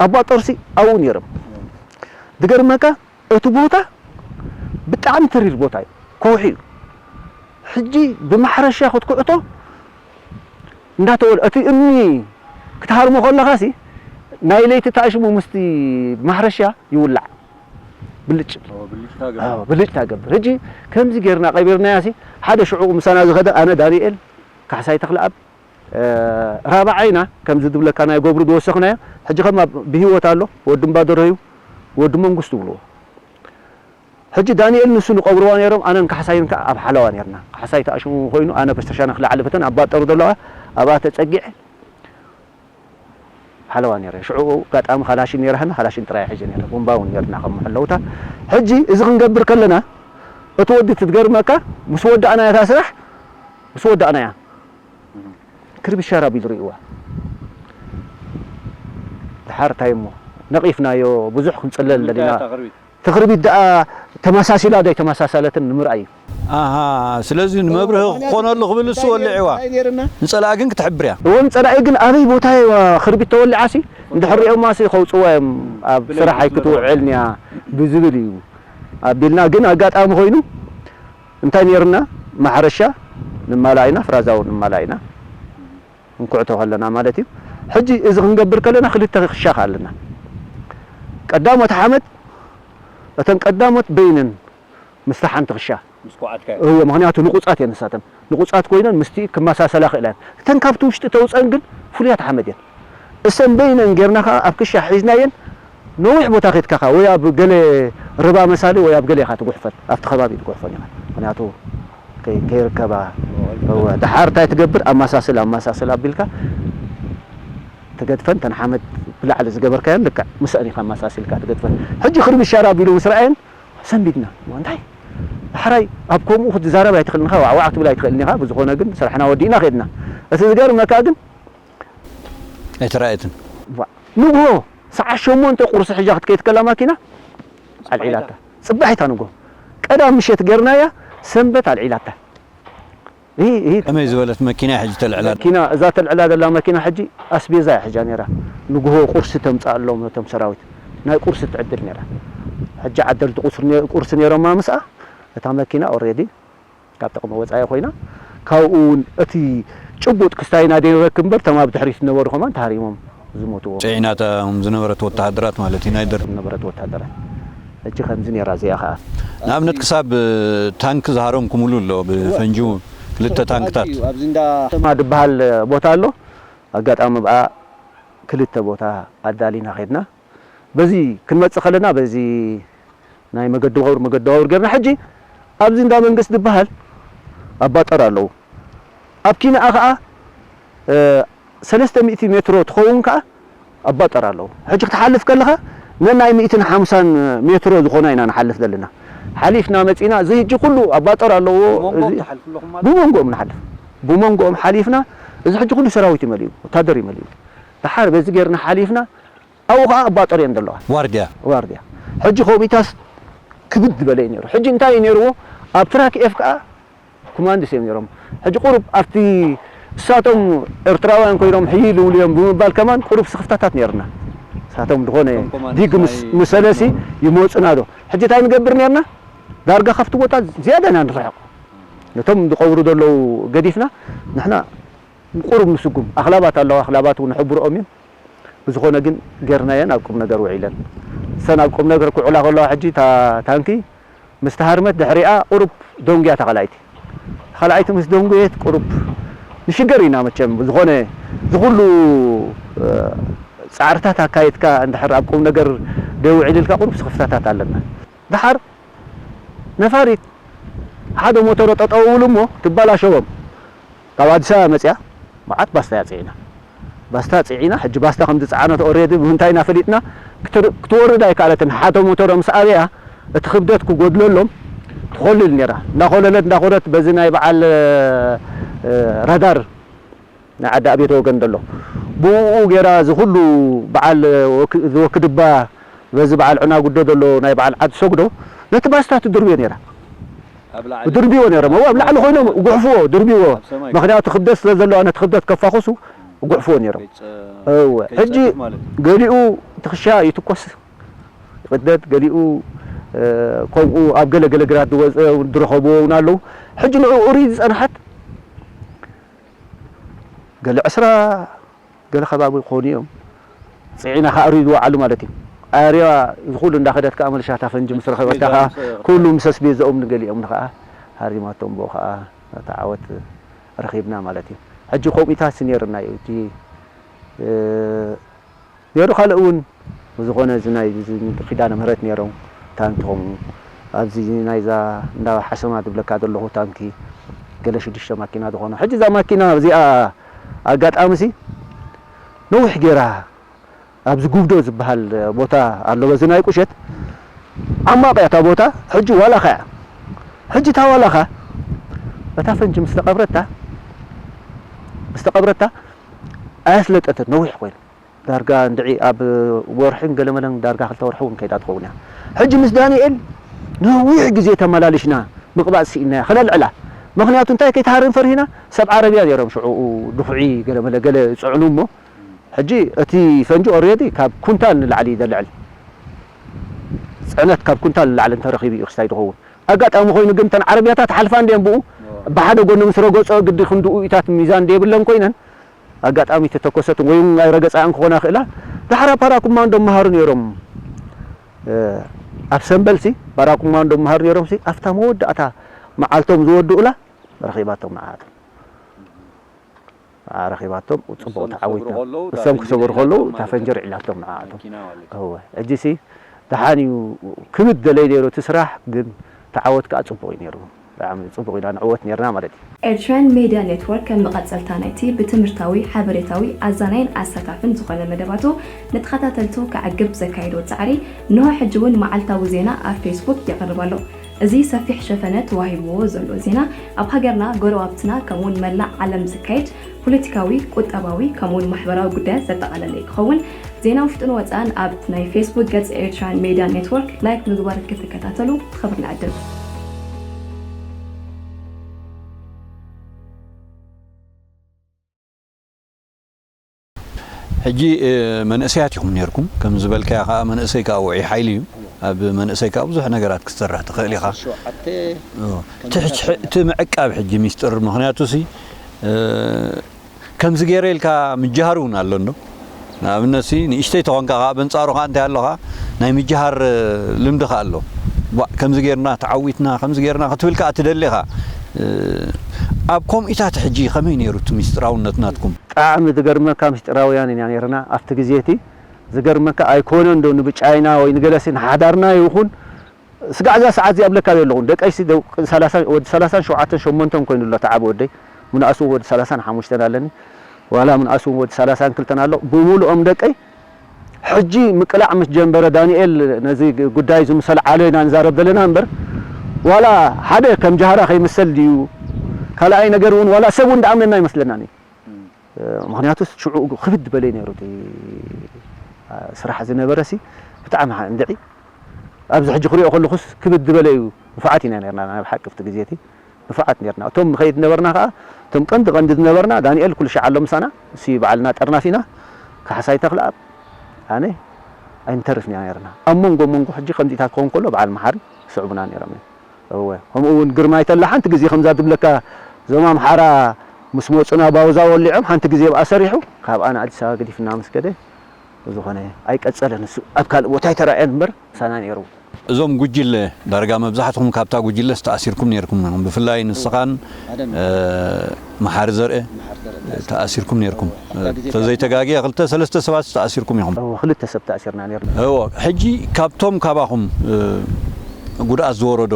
ኣባ ጦርሲ ኣብኡ ነይሮም። ዝገርመካ እቲ ቦታ ብጣዕሚ ተሪር ቦታ እዩ፣ ከውሒ እዩ። ሕጂ ብማሕረሻ ክትኩዕቶ እንዳተወል-፣ እቲ እምኒ ክትሃርሞ ከለኻሲ ናይ ለይቲ ተኣሽሙ ምስቲ ማሕረሻ ይውላዕ። ብልጭ። ኦ፣ ብልጭታ ገብር። ኣዎ፣ ብልጭታ ገብር። ሕጂ ከምዚ ጌርና ቀቢርናያሲ ሓደ ሽዑ ምሳና ዝኸደ ኣነ ዳንኤል ካሕሳይ ተኽለኣብ፣ እ፣ ራብዓይና ከምዚ ዝብለካ ናይ ገብሩ ዝወሰኽናዮ ሕጂ ከማ ብህይወት ኣሎ ወዲ እምባደረዩ ወዲ መንግስቱ ይብልዎ። ሕጂ ዳንኤል ንሱ ንቐብርዋ ነይሮም፣ ኣነን ካሕሳይን ከኣ ኣብ ሓለዋ ነይርና። ካሕሳይ ተኣሽሙ ኮይኑ፣ ኣነ በስተሻነ ክልዓሊ በተን ኣብ ባጠሩ ዘለዋ ኣብኣ ተጸጊዐ ሓለዋ ነይረ። ሽዑ ኣጋጣሚ ካላሽን ነይራህና፣ ካላሽን ጥራይ ሒዘ ነይረ። ቡምባ እውን ነይርና ከም መሐለውታ። ሕጂ እዚ ክንገብር ከለና፣ እቲ ወዲ ትትገርመካ፣ ምስ ወዳእናያ እታ ስራሕ፣ ምስ ወዳእናያ፣ ክርቢት ሻራብ ኢሉ ርእይዋ። ደሓር እንታይ እሞ፣ ነቒፍናዮ፣ ብዙሕ ክንጽለል ደሊና። እታ ክርቢት? ትኽርቢት ደኣ ተመሳሲላ ዶ ኣይተመሳሰለትን ንምርኣይ እዩ። ኣሃ፣ ስለዚ ንመብርሂ ክኾነሉ ክብል እሱ እንታይ ወሊዕዋ። እንታይ ነይርና? ንጸላኢ ግን ክትሕብር እያ። እወ፣ ንጸላኢ ግን ኣበይ ቦታ እያ ክርቢት ተወሊዓሲ፣ እንድሕር ሪኦማሲ ከውጽዋ እዮም፣ ኣብ ብለይ ስራሕ ክትመልዋ። ኣይክትውዕልን እያ ብዝብል እዩ ኣቢልና። ግን ኣጋጣሚ ኮይኑ እንታይ ነይርና? ማሕረሻ ንማላእ ኢና፣ ፍራዛ እውን ንማላእ ኢና። እንኩዕቶ ከለና ማለት እዩ። ሕጂ እዚ ክንገብር ከለና ክልተ ክሻ ኣለና። ቀዳሞት ሓመድ፣ እተን ቀዳሞት በይነን ምስታ ሓንቲ ክሻ። ምስ ኩዓትካ። እወ፣ ምኽንያቱ ንቑጻት እየን ንሳተን። ንቑጻት ኮይነን ምስቲ ክመሳሰላ ክእላ እየን። እተን ካብቲ ውሽጢ ተውፀን ግን ፍሉያት ሓመድ እየን። እሰን በይነን ጌርና ከኣ ኣብ ክሻ ሒዝናየን ነዊሕ ቦታ ከይድካ ወይ ኣብ ገለ ርባ መሳሊ ወይ ኣብ ገለ ኢኻ ትጉሕፈን፣ ኣብቲ ከባቢ ትጉሕፈን ኢኻ። ምኽንያቱ ከይ-፣ ከይርከባ። እወ፣ ደሓር እንታይ ትገብር? ኣማሳስል፣ ኣማሳስል ኣቢልካ ትገድፈን፣ ተን ሓመድ ብላዕሊ ዝገበርካየን ልክዕ ምስአን ኢኻ ኣማሳሲልካ ትገድፈን። ሕጂ ክርቢት ሻራብ ኢሉ ምስ ረኣየን ሰንቢድና። እወ፣ እንታይ? ዳሕራይ ኣብ ከምኡ ክትዛረብ ኣይትኽእልን ኢኻ፣ ዋዕዋዕ ክትብል ኣይትኽእልን ኢኻ። ብዝኾነ ግን ስራሕና ወዲእና ከድና። እቲ ዝገርመካ ግን ኣይተራእየትን። ዋ፣ ንግሆ ሰዓት ሸሞንተ ቁርሲ ሒዛ ክትከይድ ከላ ማኪና ኣልዒላታ። ጽባሒታ ንግሆ። ቀዳም ምሸት ጌርናያ፣ ሰንበት ኣልዒላታ። ይህ፣ ይህ ከመይ ዝበለት መኪና እያ ሕጂ ተልዕላ? መኪና፣ እዛ ተልዕላ ዘላ መኪና ሕጂ ኣስቤዛ እያ ሒዛ ነይራ። ንግሆ ቁርሲ ተምጽኣሎም ነቶም ሰራዊት። ናይ ቁርሲ ትዕድል ነይራ። ሕጂ ዓደልቲ ቁርሲ ነ-፣ ቁርሲ ነይሮማ ምስኣ፣ እታ መኪና ኦሬዲ ካብ ጥቕሚ ወጻኢ ኮይና፣ ካብኡ እውን እቲ ጭቡጥ ክስታይና ዘይረክብ እምበር፣ እቶም ኣብ ድሕሪት ዝነበሩ ከማን ተሃሪሞም ዝሞትዎ። ጽዒናቶም ዝነበረት ወተሃደራት ማለት እዩ፣ ናይ ደርግ። ዝነበረት ወተሃደራት። ሕጂ ከምዚ ነይራ እዚኣ ኸኣ። ንኣብነት ክሳብ፣ እ፣ ታንክ ዝሃረምኩምሉ ኣሎ፣ ብፈንጂ ክልተ ታንክታት። ኣብዚ እንዳ ከተማ ዝበሃል ቦታ ኣሎ። ኣጋጣሚ ብኣ ክልተ ቦታ ኣዳሊና ኸድና። በዚ ክንመጽእ ከለና በዚ ናይ መገዲ ባቡር፣ መገዲ ባቡር ጌርና። ሕጂ ኣብዚ እንዳ መንግስቲ ዝበሃል ኣባጠር ኣለዉ። ኣብ ኪንኣ ኸኣ፣ እ፣ ሰለስተ ሚእቲ ሜትሮ ትኸውን ከኣ ኣባጠር ኣለዉ። ሕጂ ክትሓልፍ ከለኻ ነናይ ሚእትን ሓምሳን ሜትሮ ዝኾና ኢና ንሓልፍ ዘለና። ሓሊፍና መጺና፣ እዚ ሕጂ ኩሉ ኣባጠር ኣለዎ። ብመንጎኦም እዚ ትሓልፉ ኣለኹም ማለት? ብመንጎኦም ንሓልፍ። ብመንጎኦም ሓሊፍና፣ እዚ ሕጂ ኩሉ ሰራዊት እዩ መሊኡ፣ ወታደር እዩ መሊኡ። ደሓር በዚ ጌርና ሓሊፍና፣ ኣብኡ ኸዓ ኣባጠር እየን ዘለዋ። ዋርድያ። ዋርድያ። ሕጂ ኮሚታስ ክብድ ዝበለ እዩ ነይሩ። ሕጂ እንታይ እዩ ነይርዎ? ኣብ ትራክ ኤፍ ከኣ ኮማንድስ እዮም ነይሮም። ሕጂ ቁሩብ ኣብቲ እሳቶም ኤርትራውያን ኮይኖም ሕይል ይብሉ እዮም ብምባል ከማን ቁሩብ ስኽፍታታት ነይርና። እሳቶም ዝኾነ እቶም ኮማንድስ ዲግ ምስ-፣ ናይ ምሰለሲ ይመጹና ዶ? ሕጂ እንታይ ንገብር ነይርና? ዳርጋ ካብቲ ቦታ ዝያዳ ኢና ንርሕቕ። ነቶም ዝቐብሩ ዘለዉ ገዲፍና ንሕና ቁሩብ ንስጉም። ኣኽላባት ኣለዋ፣ ኣኽላባት እውን ንሕብርኦም እዮም። ብዝኾነ ግን ጌርናየን ኣብ ቁም ነገር ውዒለን። እሰን ኣብ ቁም ነገር ክውዕላ ከለዋ ሕጂ እታ ታንኪ ምስ ተሃርመት ድሕሪኣ ቁሩብ ደንጉያ እታ ካልኣይቲ። እታ ካልኣይቲ ምስ ደንጉየት ቁሩብ ንሽገር ኢና መቸም። ብዝኾነ ዝኹሉ፣ እ፣ ጻዕርታት ኣካይድካ እንድሕር ኣብ ቁም ነገር ደይውዒልልካ ቁሩብ ስኽፍታታት ኣለና። ደሓር ነፋሪት ሓደ ሞተሮ ጠጠው ይብሉ እሞ ትበላሸዎም። ካብ ኣዲስ ኣበባ መጽያ መዓት ባስታ እያ ጽዒና። ባስታ ጽዒና፣ ሕጂ ባስታ ከም ዝጸዓነት ኦሬዲ ብምንታይ ኢና ፈሊጥና? ክት-፣ ክትወርድ ኣይከኣለትን። ሓደ ሞተሮ ምስ ኣበያ እቲ ክብደት ክጎድለሎም ትኾልል ነይራ። እንዳኾለለት፣ እንዳኾለት በዚ ናይ በዓል፣ እ፣ ራዳር ናይ ዓዲ ኣቤት ወገን ዘሎ። ብኡ ገይራ እዚ ኩሉ በዓል ወክ-፣ እዚ ወክድባ በዚ በዓል ዕናጉዶ ዘሎ ናይ በዓል ዓዲ ሰጉዶ ነቲ ባስታ ትድርብዮ ነይራ። ኣብ ላዕሊ? ድርብዮ ነይሮም። እወ፣ ኣብ ላዕሊ ኮይኖም ጉሕፍዎ፣ ድርብዎ። ኣብ ሰማይ? ምኽንያቱ ክብደት ስለ ዘለዋ ነቲ ክብደት ከፋኹሱ ጉሕፍዎ ነይሮም። ከይጸ-፣ እወ፣ ሕጂ ከይጸድፍ ማለት እዩ። ገሊኡ ትኽሻ ይትኮስ ይቕደድ፣ ገሊኡ፣ እ፣ ከምኡ ኣብ ገለ ገለ ግራት ዝወጸ ዝረኸብዎ እውን ኣለዉ። ሕጂ ንዕኡ ርእዩ ዝጸንሐት ገለ ዕስራ ገለ ከባቢ ክኾኑ እዮም። ጽዒና ከኣ ርእዩ ዝወዓሉ ማለት እዩ። ኣርያ እዚ ኩሉ እንዳኸደት ከኣ መልሻ እታ ፈንጂ ምስ ረኸበታ ከኣ ኩሉ ምስ ኣስቤዛኦም ንገሊኦም ከኣ ሃሪማቶም ብኡ ከኣ እቲ ዓወት ረኺብና ማለት እዩ። ሕጂ ከምኡታት ነይርና እዩ። እቲ፣ እ፣ ነይሩ ካልእ እውን ብዝኾነ እዚ ናይ እዚ ኪዳነ ምህረት ነይሮም ታንኪ ከምኡ ኣብዚ ናይዛ እንዳ ሓሰማ ዝብለካ ዘለኹ ታንኪ ገለ ሽዱሽተ ማኪና ዝኾነ። ሕጂ እዛ ማኪና እዚኣ ኣጋጣሚ ሲ ነዊሕ ጌራ ኣብዚ ጉብዶ ዝበሃል ቦታ ኣሎ፣ በዚ ናይ ቁሸት ዓማቕ እያ እታ ቦታ። ሕጂ ዋላኻ እያ። ሕጂ እታ ዋላኻ እታ ፈንጂ ምስ ተቐብረታ፣ ምስ ተቐብረታ ኣያስለጠትን ነዊሕ ኮይኑ። ዳርጋ እንድዒ ኣብ ወርሕን ገለመለን ዳርጋ ክልተ ወርሒ እውን ከይዳ ትኸውን እያ። ሕጂ ምስ ዳንኤል ነዊሕ ግዜ ተመላሊሽና ምቕባጽ ስኢንናያ፣ ከነልዕላ። ምኽንያቱ እንታይ ከይትሃርም ፈሪህና፣ ሰብ ዓረብያ ነይሮም ሽዑ ድኹዒ ገለመለ ገለ ይጽዕኑ እሞ፣ ሕጂ እቲ ፈንጂ ኦሬዲ ካብ ኩንታል ንላዕሊ እዩ ዘልዕል። ጽዕነት ካብ ኩንታል ንላዕሊ እንተረኺቡ እዩ ክስታይ ዝኸውን። ኣጋጣሚ ኮይኑ ግን እተን ዓረብያታት ሓልፋ እንድየን ብኡ፣ ብሓደ ጎኒ ምስ ረገጾ ግዲ ክንድኡ ኢታት ሚዛን እንድየብለን ኮይነን፣ ኣጋጣሚ ተተኮሰትን ወይ እውን ናይ ረገጻኣን ክኾና ይኽእላ። ዳሕራ ፓራ ኮማንዶ መሃሩ ነይሮም። እ፣ ኣብ ሰምበልሲ ፓራ ኮማንዶ መሃሩ ነይሮምሲ፣ ኣብታ መወዳእታ መዓልቶም ዝወድኡላ ረኺባቶም ንዓኣቶም። ረኺባቶም፣ ጽቡቕ እሶም ክሰግሩ ተዓዊትና። ከለዉ፣ እታ እሶም ፈንጂ ክሰግሩ ከለዉ፣ ዒላቶም እታ ማለት ፈንጂ እዩ። ዒላቶም ንዓኣቶም። መኪና ማለት እዩ። እወ፣ ሕጂሲ ደሓን እዩ፣ ክብድ ደለይ ነይሩ እቲ ስራሕ፣ ግን ተዓወት ከኣ ጽቡቕ እዩ ነይሩ። ብጣዕሚ ጽቡቕ ኢና ንዕወት ነይርና ማለት እዩ። ኤርትራን ሜድያ ኔትወርክ ከም መቐጸልታ ናይቲ ብትምህርታዊ፣ ሓበሬታዊ፣ ኣዛናይን ኣሳታፍን ዝኾነ መደባቱ ንተኸታተልቱ ከዕግብ ዘካየዶ ጻዕሪ፣ እንሆ ሕጂ እውን መዓልታዊ ዜና ኣብ ፌስቡክ የቕርብ ኣሎ። እዚ ሰፊሕ ሸፈነ ተዋሂብዎ ዘሎ ዜና፣ ኣብ ሃገርና፣ ጎረባብትና፣ ከምኡውን መላእ ዓለም ዝካየድ ፖለቲካዊ፣ ቁጠባዊ፣ ከምኡውን ማሕበራዊ ጉዳያት ዘጠቓለለ እዩ ክኸውን። ዜና ውሽጥን ወጻእን ኣብ ናይ ፌስቡክ ገጽ ኤርትራን ሜድያ ኔትወርክ ላይክ ምግባር ክትከታተሉ ብኽብሪ ንዕድም። ሕጂ መንእሰያት ኢኹም ነርኩም፣ ከም ዝበልካያ ከኣ መንእሰይ ከኣ ውዑይ ሓይሊ እዩ። ኣብ መንእሰይ ከኣ ብዙሕ ነገራት ክትሰርሕ ትኽእል ኢኻ። ሸውዓተ እቲ ምዕቃብ ሕጂ ሚስጥር፣ ምኽንያቱ ሲ ከምዚ ገይረ ኢልካ ምጅሃር እውን ኣሎ እንዶ። ንኣብነት ሲ ንእሽተይ ተኾንካ ከኣ በንጻሩ ከኣ እንታይ ኣለኻ ናይ ምጅሃር ልምዲ ከኣ ኣሎ። ዋ፣ ከምዚ ጌርና ተዓዊትና፣ ከምዚ ጌርና ክትብል ከኣ ትደሊ ኢኻ። ኣብ ኮምኢታት ሕጂ ከመይ ነይሩ እቲ ሚስጥራውነት ናትኩም? ብጣዕሚ ዝገርመካ ምስጢራውያን ኢና ነርና ኣብቲ ግዜ እቲ። ዝገርመካ ኣይኮነን ዶ ንብጫይና ወይ ንገለሲ ንሓዳርና ይኹን ስጋዕ እዛ ሰዓት እዚኣ ብለካ ዘለኹ ደቀይሲ ደው-፣ ሰላሳ ወዲ ሰላሳን ሸውዓተን ሸሞንተን ኮይኑ ኣሎ ተዓብ ወደይ። ምንኣሱ ወዲ ሰላሳን ሓሙሽተን ኣለኒ። ዋላ ምንኣሱ ወዲ ሰላሳን ክልተን ኣሎ። ብምሉኦም ደቀይ ሕጂ ምቅላዕ ምስ ጀንበረ ዳንኤል ነዚ ጉዳይ እዚ ምስ ኣልዓሎ ኢና ንዛረብ ዘለና እምበር ዋላ ሓደ ከም ጃህራ ከይምሰል ድዩ ካልኣይ ነገር እውን ዋላ ሰብ እውን ደኣምነና ኣይመስለናን እዩ። ምኽንያቱ ሽዑ ክብድ በለ እዩ ነይሩ እቲ ስራሕ ዝነበረ ሲ ብጣዕሚ ሓ-፣ እንድዒ ኣብዚ ሕጂ ክሪኦ ከለኹስ ክብድ ዝበለ እዩ። ንፉዓት ኢና ነርና ናይ ብሓቂ ኣብቲ ግዜ እቲ ንፉዓት ነርና። እቶም ንኸይድ ነበርና ከኣ እቶም ቀንዲ ቀንዲ ዝነበርና ዳንኤል ኩሉ ሻዕ ኣሎ ምሳና እሲ በዓልና ጠርናፊና ካሕሳይ ተኽለኣብ ኣነ ኣይንተርፍን ኢና ነርና። ኣብ መንጎ መንጎ ሕጂ ከምዚታት ክኸውን ከሎ በዓል መሓሪ ስዕቡና ነይሮም እዮም። እወ፣ ከምኡ እውን ግርማይ ተላ ሓንቲ ግዜ ከምዛ ትብለካ እዞም ኣምሓራ ምስ መፁና ባውዛ ወሊዖም ሓንቲ ግዜ ብኣ ሰሪሑ ካብኣ ንኣዲስ ኣበባ ገዲፍና ምስ ከደ ብዝኾነ ኣይቀፀለን። እሱ ኣብ ካልእ ቦታ ኣይተራእየን እምበር ምሳና ነይሩ። እዞም ጉጅለ ዳርጋ መብዛሕትኹም ካብታ ጉጅለስ ተኣሲርኩም ነይርኩም ኢኹም። ብፍላይ ንስኻን መሓሪ ዘርአ ተኣሲርኩም ነይርኩም። ተዘይተጋግየ ክልተ ሰለስተ ሰባት ተኣሲርኩም ኢኹም። እወ፣ ክልተ ሰብ ተኣሲርና ነይርና። እወ፣ ሕጂ ካብቶም ካባኹም ጉድኣት ዝወረዶ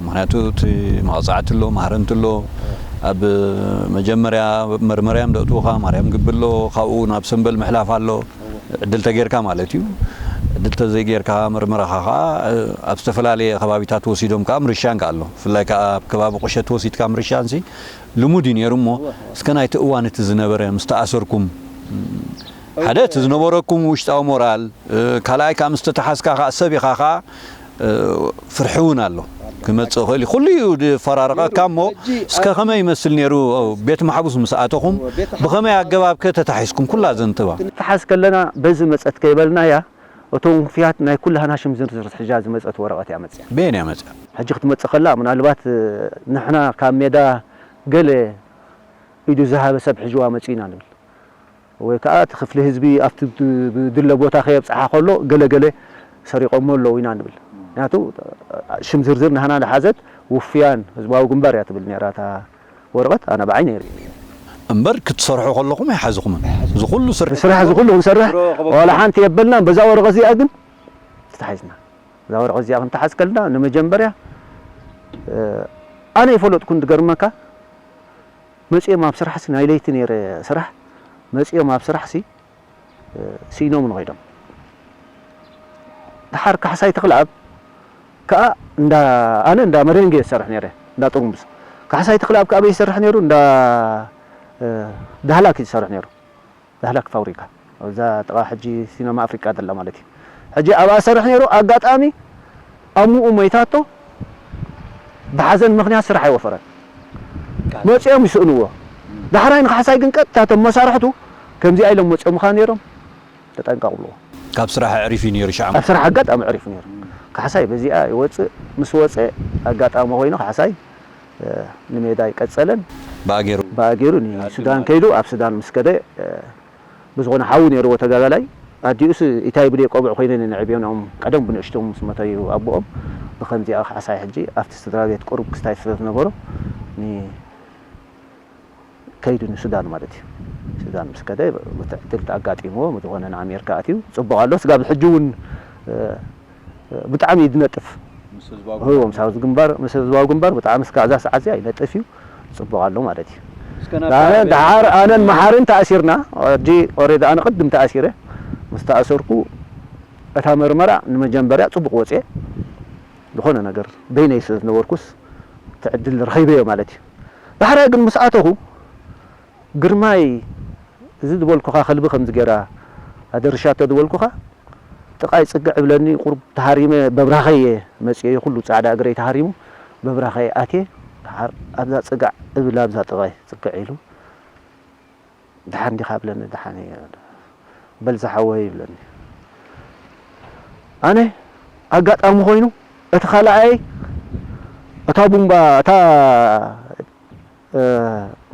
ምኽንያቱ እቲ መቕጻዕቲ ኣሎ፣ ማህረምቲ ኣሎ። ኣብ መጀመርያ መርመርያም ደእትውኻ ማርያም ግቢ ኣሎ፣ ካብኡ ናብ ሰምበል ምሕላፍ ኣሎ። ዕድል ተጌርካ ማለት እዩ። ዕድል ተዘይጌርካ መርመራኻ ኸዓ ኣብ ዝተፈላለየ ከባቢታት ወሲዶም ከኣ ምርሻን ከኣ ኣሎ። ብፍላይ ከኣ ኣብ ከባቢ ቁሸት ወሲድካ ምርሻንሲ ልሙድ እዩ ነይሩ እሞ እስከ ናይቲ እዋን እቲ ዝነበረ ምስ ተኣሰርኩም ሓደ እቲ ዝነበረኩም ውሽጣዊ ሞራል ካልኣይ ከኣ ምስ ተተሓዝካ ከኣ ሰብ ኢኻ ከኣ ፍርሒ እውን ኣሎ ክመጽእ ይኽእል እዩ። ኩሉ እዩ ዝፈራረቐካ እሞ እስከ ከመይ ይመስል ነይሩ ቤት ማሕቡስ ምስ ኣተኹም ብኸመይ ኣገባብ ከ ተታሒዝኩም ኩላ ዘንትባ? ተሓዝ ከለና በዚ መጸት ከይበልናያ እቶም ውፉያት ናይ ኩላህና ሽም ዝርዝር ሒዛ ዝመጸት ወረቐት እያ መጽያ። በየን እያ መጽያ? ሕጂ ክትመጽእ ከላ ምናልባት ንሕና ካብ ሜዳ ገለ ኢዱ ዝሃበ ሰብ ሒዝዋ መጽዩ ኢና ንብል። ወይ ከኣ እቲ ክፍሊ ህዝቢ ኣብቲ ዝድለ ቦታ ከየብጽሓ ከሎ ገለ ገለ ሰሪቖሞ ኣለዉ ኢና ንብል። ምክንያቱ ሽም ዝርዝር ናህና ዝሓዘት ውፍያን ህዝባዊ ግንባር እያ ትብል ነይራ እታ ወረቐት፣ ኣነ ብዓይነይ ርእየ። እምበር ክትሰርሑ ከለኹም ኣይሓዝኹምን። እዚ ኩሉ ስርሒ ስራሕ እዚ ኩሉ ክንሰርሕ ዋላ ሓንቲ የበልናን። በዛ ወረቐት እዚኣ ግን ተታሒዝና። እዛ ወረቐት እዚኣ ክንተሓዝ ከልና ንመጀመርያ ኣነ ይፈለጥኩን ድገርመካ መጺኦም ኣብ ስራሕሲ ናይ ለይቲ ነይረ ስራሕ መጺኦም ኣብ ስራሕሲ ስኢኖም ንኸይዶም። ደሓር ካሕሳይ ተኽለኣብ ከኣ እንዳ ኣነ እንዳ መሬንጌ ዝሰርሕ ነይረ እንዳ ጥርሙስ። ካሕሳይ ተኽለኣብ ከኣ በይ ዝሰርሕ ነይሩ እንዳ ዳህላክ ዝሰርሕ ነይሩ። ዳህላክ ፋብሪካ ኣብዛ ጥቓ ሕጂ ሲነማ ኣፍሪቃ ዘላ ማለት እዩ። ሕጂ ኣብኣ ዝሰርሕ ነይሩ ኣጋጣሚ ኣሙኡ መይታቶ ብሓዘን ምኽንያት ስራሕ ኣይወፈረን። መጺኦም ይስእንዎ። ዳሕራይ ንካሕሳይ ግን ቀጥታ እቶም መሳርሕቱ ከምዚኣ ኢሎም መጺኦምኻ ነይሮም ተጠንቀቕ ብልዎ። ካብ ስራሕ ኣዕሪፉ እዩ ነይሩ ሻዕ። ኣብ ስራሕ ኣጋጣሚ ኣዕሪፉ ነይሩ። ካሕሳይ በዚኣ ይወጽእ ምስ ወጸ ኣጋጣሚ ኮይኑ ካሕሳይ ንሜዳ ኣይቀጸለን። ብኣገሩ ብኣገሩ ንሱዳን ከይዱ ኣብ ሱዳን ምስ ከደ ብዝኾነ ሓዊ ነይርዎ ተጋዳላይ ኣዲኡስ ኢታይ ብደይ ቆብዕ ኮይነ ነንዕብዮ ናኦም ቀደም ብንእሽቶም ምስ መተዩ ኣቦኦም ብኸምዚኣ ካሕሳይ ሕጂ ኣብቲ ስድራ ቤት ቁሩብ ክስታይ ስለ ዝነበሮ ን ከይዱ ንሱዳን ማለት እዩ። ሱዳን ምስ ከደ እቲ ዕድል ኣጋጢምዎ ብዝኾነ ንኣሜሪካ ኣትዩ ጽቡቕ ኣሎ። ስጋብ ሕጂ እውን ብጣዕሚ እዩ ዝነጥፍ። ምስ ህዝባዊ እዎ፣ ምስ ህዝባዊ ግንባር፣ ምስ ህዝባዊ ግንባር ብጣዕሚ እስካዕ እዛ ሰዓት እዚኣ ይነጥፍ እዩ። ጽቡቕ ኣሎ ማለት እዩ። እስከ ናብ ኣነ ደሓር ኣነን መሓርን ተኣሲርና፣ ሕጂ ኦሬዲ ኣነ ቅድም ተኣሲረ። ምስ ተኣሰርኩ እታ መርመራ ንመጀመርያ ጽቡቕ ወጽየ። ዝኾነ ነገር በይነይ ስለ ዝነበርኩስ እቲ ዕድል ረኺበዮ ማለት እዩ። ዳሕራይ ግን ምስ ኣተኹ ግርማይ እዚ ዝበልኩኻ ከልቢ ከምዚ ገይራ ኣደርሻቶ ዝበልኩኻ ጥቓይ ጽግዕ እብለኒ ቁሩብ ተሃሪመ በብራኸይ እየ መጽየ ኩሉ ጻዕዳ እግረይ ተሃሪሙ በብራኸይ ኣትየ ደሓር ኣብዛ ጽጋዕ እብል ኣብዛ ጥቓይ ጽግዕ ኢሉ "ደሓን ዲኻ?" ብለኒ። "ደሓን እየ." "በል ዝሓወይ" ይብለኒ። ኣነ ኣጋጣሚ ኮይኑ እቲ ካልኣይ እታ ቡምባ፣ እታ፣ እ፣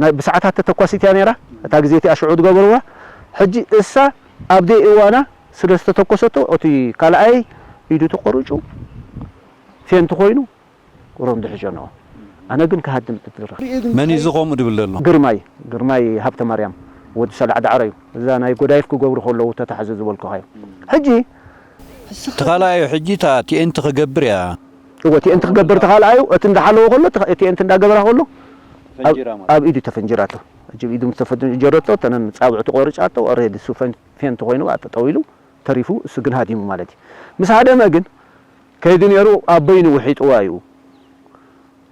ናይ ብሰዓታት ተተኳሲት እያ ነይራ። እታ ግዜ እቲኣ ሽዑ ዝገበርዋ። ሕጂ እሳ ኣብ ደይ እዋና ስለ ዝተተኮሰቶ እቲ ካልኣይ ኢዱ ተቆሪጹ ፌንት ኮይኑ ሮንድ ሒዞ ነዋ። ኣነ ግን ክሃድም እድል ረኺበ። መን እዩ እዚ ከምኡ ድብል ዘሎ? ግርማይ፣ ግርማይ ሃብተማርያም ወዲ ሰላዕ ዳዕሮ እዩ። እዛ ናይ ጎዳይፍ ክገብሩ ከለዉ ተታሕዘ ዝበልኩኻ እዩ። ሕጂ እቲ ካልኣዩ ሕጂ እታ ቲኤንቲ ክገብር እያ። እወ፣ ቲኤንቲ ክገብር ተኻልኣዩ፣ እቲ እንዳሓለወ ከሎ፣ እቲ ቲኤንቲ እንዳገበራ ከሎ፣ ኣብ፣ ተፈንጂራ ማለት ኣብ ኢዱ ተፈንጂራቶ። ሕጂ ኢዱ ምስ ተፈንጀረቶ፣ እተን ጻብዕቱ ቆሪጻቶ፣ ኦሬዲ እሱ ፈን-፣ ፌንት ኮይኑ፣ በቃ ጠጠው ኢሉ ተሪፉ፣ እሱ ግን ሃዲሙ ማለት እዩ። ምስ ሃደመ ግን፣ ከይዱ ነይሩ፣ ኣብ በይኑ ውሒጥዋ እዩ።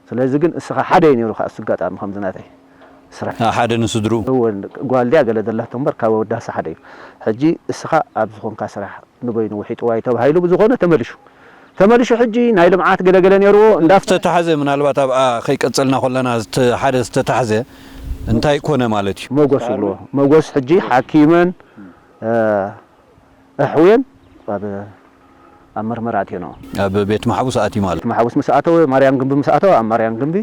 ስለዚ ግን እስኻ ሓደ እዩ ነይሩ፣ ከኣ እሱ ኣጋጣሚ ከምዚ ናተይ ስራሕ። አ፣ ሓደ ንስድሩ። እወ፣ ጓል ድያ ገለ ዘላቶ እምበር፣ ካብ ወዳሳ ሓደ እዩ። ሕጂ እስኻ ኣብ ዝኾንካ ስራሕ ንበይኑ ውሒጥዋ እዩ ተባሂሉ፣ ብዝኾነ ተመሊሹ። ተመሊሹ ሕጂ ናይ ልምዓት ገለገለ ነይርዎ፣ እንዳ ዝተታሕዘ ምናልባት ኣብኣ ከይቀጸልና ከለና፣ ዝተ-፣ ሓደ ዝተታሕዘ እንታይ ኮነ ማለት እዩ? መጎስ ይብልዎ። መጎስ ሕጂ ሓኪመን፣ እ፣ ኣሕውየን ኣብ፣ ኣብ መርመራ ኣትየንኦ። ኣብ ቤት ማሕቡስ ኣትዩ ማለት? ቤት ማሕቡስ ምስ ኣተወ፣ ማርያም ግንቢ ምስ ኣተወ፣ ኣብ ማርያም ግንቢ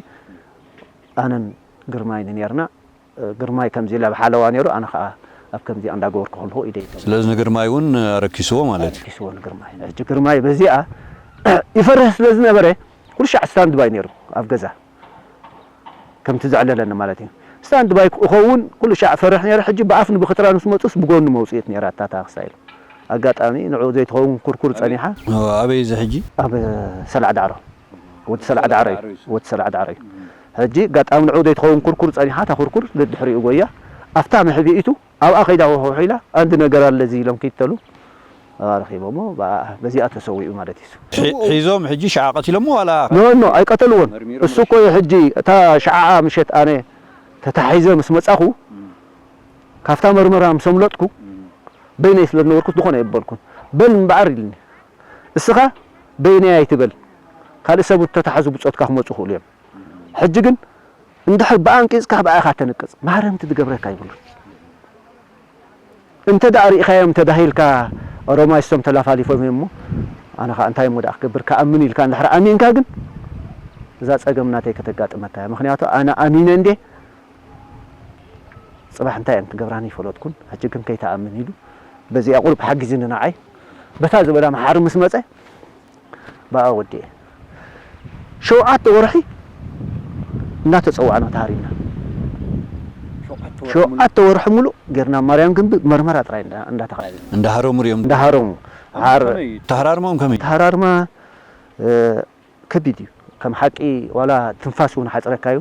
ኣነን ግርማይን ነርና። ግርማይ ከምዚ ኢለ ኣብ ሓለዋ ነይሩ፣ ኣነ ኸኣ ኣብ ከምዚኣ እንዳገበርኩ ከለኹ ኢደይ ተበ-፣ ስለዚ ንግርማይ እውን ኣረኪስዎ ማለት እዩ? ኣረኪስዎ ንግርማይ። ሕጂ ግርማይ በዚኣ ይፈርህ ስለ ዝነበረ፣ ኩሉ ሻዕ ስታንድ ባይ ነይሩ ኣብ ገዛ። ከምቲ ዘዕለለኒ ማለት እዩ። ስታንድ ባይ ክኸውን ኩሉ ሻዕ ፈርሕ ነይረ። ሕጂ ብኣፍ ንብኽትራ ምስ መጹስ ብጎኑ መውጽኢት ነይራ እታ ታክሲ ኢሉ። ኣጋጣሚ ንዕኡ ዘይትኸውን ኩርኩር ጸኒሓ። ኦ፣ ኣበይ እዚ ሕጂ? ኣብ ሰላዕ ዳዕሮ። ወዲ ሰላዕ ዳዕሮ እዩ። ወዲ ሰላዕ ዳዕሮ እዩ። ሕጂ ኣጋጣሚ ንዕኡ ዘይትኸውን ኩርኩር ጸኒሓ፣ እታ ኩርኩር ደድሕሪኡ ጎያ። ኣብታ መሕቢኢቱ ኣብኣ ከይዳ ውሕውሕ ኢላ፣ "ኣንድ ነገር ኣለ እዚ" ኢሎም ክይተሉ፣ ኣብኣ ረኺቦሞ፣ ብኣ-፣ በዚኣ ተሰዊኡ ማለት እዩ። ሒ-፣ ሒዞም ሕጂ ሽዓ ቀቲሎሞ ዋላ? ኖ፣ ኖ፣ ኣይቀተልዎን። መርሚሮም እሱ እኮ እዩ ሕጂ፣ እታ ሽዓኣ ምሸት ኣነ ተታሒዘ ምስ መጻኹ፣ እም። ካብታ መርመራ ምስ ኣምለጥኩ፣ እም። በይነይ ስለ ዝነበርኩ ዝኾነ ኣይበልኩን። "በል እምበኣር" ኢልኒ። "እስኻ በይነይ ኣይትበል፣ ካልእ ሰብ ተታሓዙ ብጾትካ ክመጹ ይኽእሉ እዮም። ሕጂ ግን እንድሕር ብኣንቂጽካ ብኣ ኢኻ ተንቅጽ፣ ማህረምቲ ዝገብረካ ኣይብሉን። እንተ ደኣ ርኢኻዮም ተባሂልካ፣ ኦሮማይ ስቶም ተላፋሊፎም እዮም እሞ፣ ኣነ ኸኣ እንታይ እሞ ደኣ ክገብር፣ ክኣምን ኢልካ እንድሕር ኣሚንካ ግን፣ እዛ ጸገም ናተይ ከተጋጥመካ እያ። ምኽንያቱ ኣነ ኣሚነ እንዴ፣ ጽባሕ እንታይ እየን ክገብራኒ ይፈለጥኩን። ሕጂ ግን ከይትኣምን" ኢሉ፣ በዚኣ ቁሩብ ሓጊዙኒ ንዓይ። በታ ዝበላ መሓሪ ምስ መጸ፣ ብኣ ወዲኤ። ሸውዓተ ወርሒ እናተጸዋዕና ተሃሪምና። ሸውዓተ ወርሒ ሙሉእ? ሸውዓተ ወርሒ ሙሉእ ጌርና ማርያም ግንቢ መርመራ ጥራይ እንዳ-፣ እንዳተኻየደ። እንዳሃረሙ ድዮም? እንዳሃረሙ። ኣር-፣ ከመይ? ተሃራርሞም ከመይ? ተሃራርማ፣ እ፣ ከቢድ እዩ። ከም ሓቂ ዋላ ትንፋስ እውን ሓጽረካ እዩ።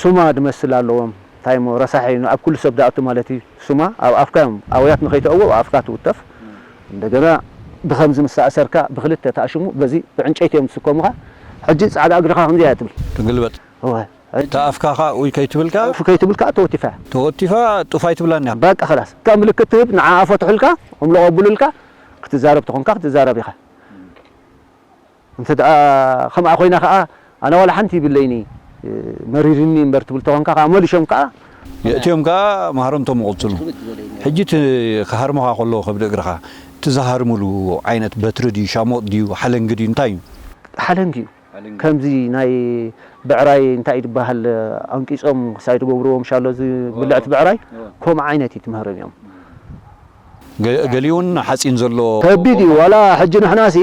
ሱማ ድመስል ኣለዎም። እንታይ እሞ ረሳሕ እዩ፣ ኣብ ኩሉ ሰብ ዝኣቱ ማለት እዩ። ሱማ ኣብ ኣፍካ እዮም፣ ኣውያት ንኸይተእዎ ኣብ ኣፍካ ትውተፍ። እንደገና ብኸምዚ ምስ ተኣሰርካ ብክልተ ተኣሽሙ፣ በዚ ብዕንጨይቲ እዮም ዝስከሙኻ። ሕጂ ጻዕዳ እግርኻ ከምዚ እያ ትብል። ትግልበጥ። እወ። እታ ኣፍካ ኸኣ ኡይ ከይትብል ከኣ? ኡፍ ከይትብል ከኣ ተወቲፋ። ተወቲፋ ጡፍ ኣይትብላን እያ። በቃ ኸላስ። እታ ምልክት ትህብ፣ ንዓኣ ፈትሑልካ፣ እምልቕ ኣብሉልካ፣ ክትዛረብ ተኾንካ ክትዛረብ ኢኻ። እንተ ደኣ ከምኣ ኮይና ከኣ፣ ኣነ ዋላ ሓንቲ ይብለይኒ፣ መሪርኒ እምበር ትብል ተኾንካ ከኣ፣ መሊሾም ከኣ የእትዮም ከኣ መሃረምቶም ይቕጽሉ። ሕጂ እቲ ክሃርሙኻ ከለዉ ከብዲ እግርኻ፣ እቲ ዝሃርሙሉ ዓይነት በትሪ ድዩ፣ ሻሞጥ ድዩ፣ ሓለንጊ ድዩ፣ እንታይ እዩ? ሓለንጊ እዩ። ሓለንጊ። ከምዚ ናይ ብዕራይ እንታይ ድበሃል፣ ኣንቂጾም ክሳይ ትገብርዎ ምሻሎ ዝብልዕ እቲ ብዕራይ፣ እዎ። ከምኡ ዓይነት እዩ እቲ መህረሚኦም። ገ-፣ ገሊኡ እውን ሓጺን ዘሎ ከቢድ እዩ። ዋላ ሕጂ ንሕናሲ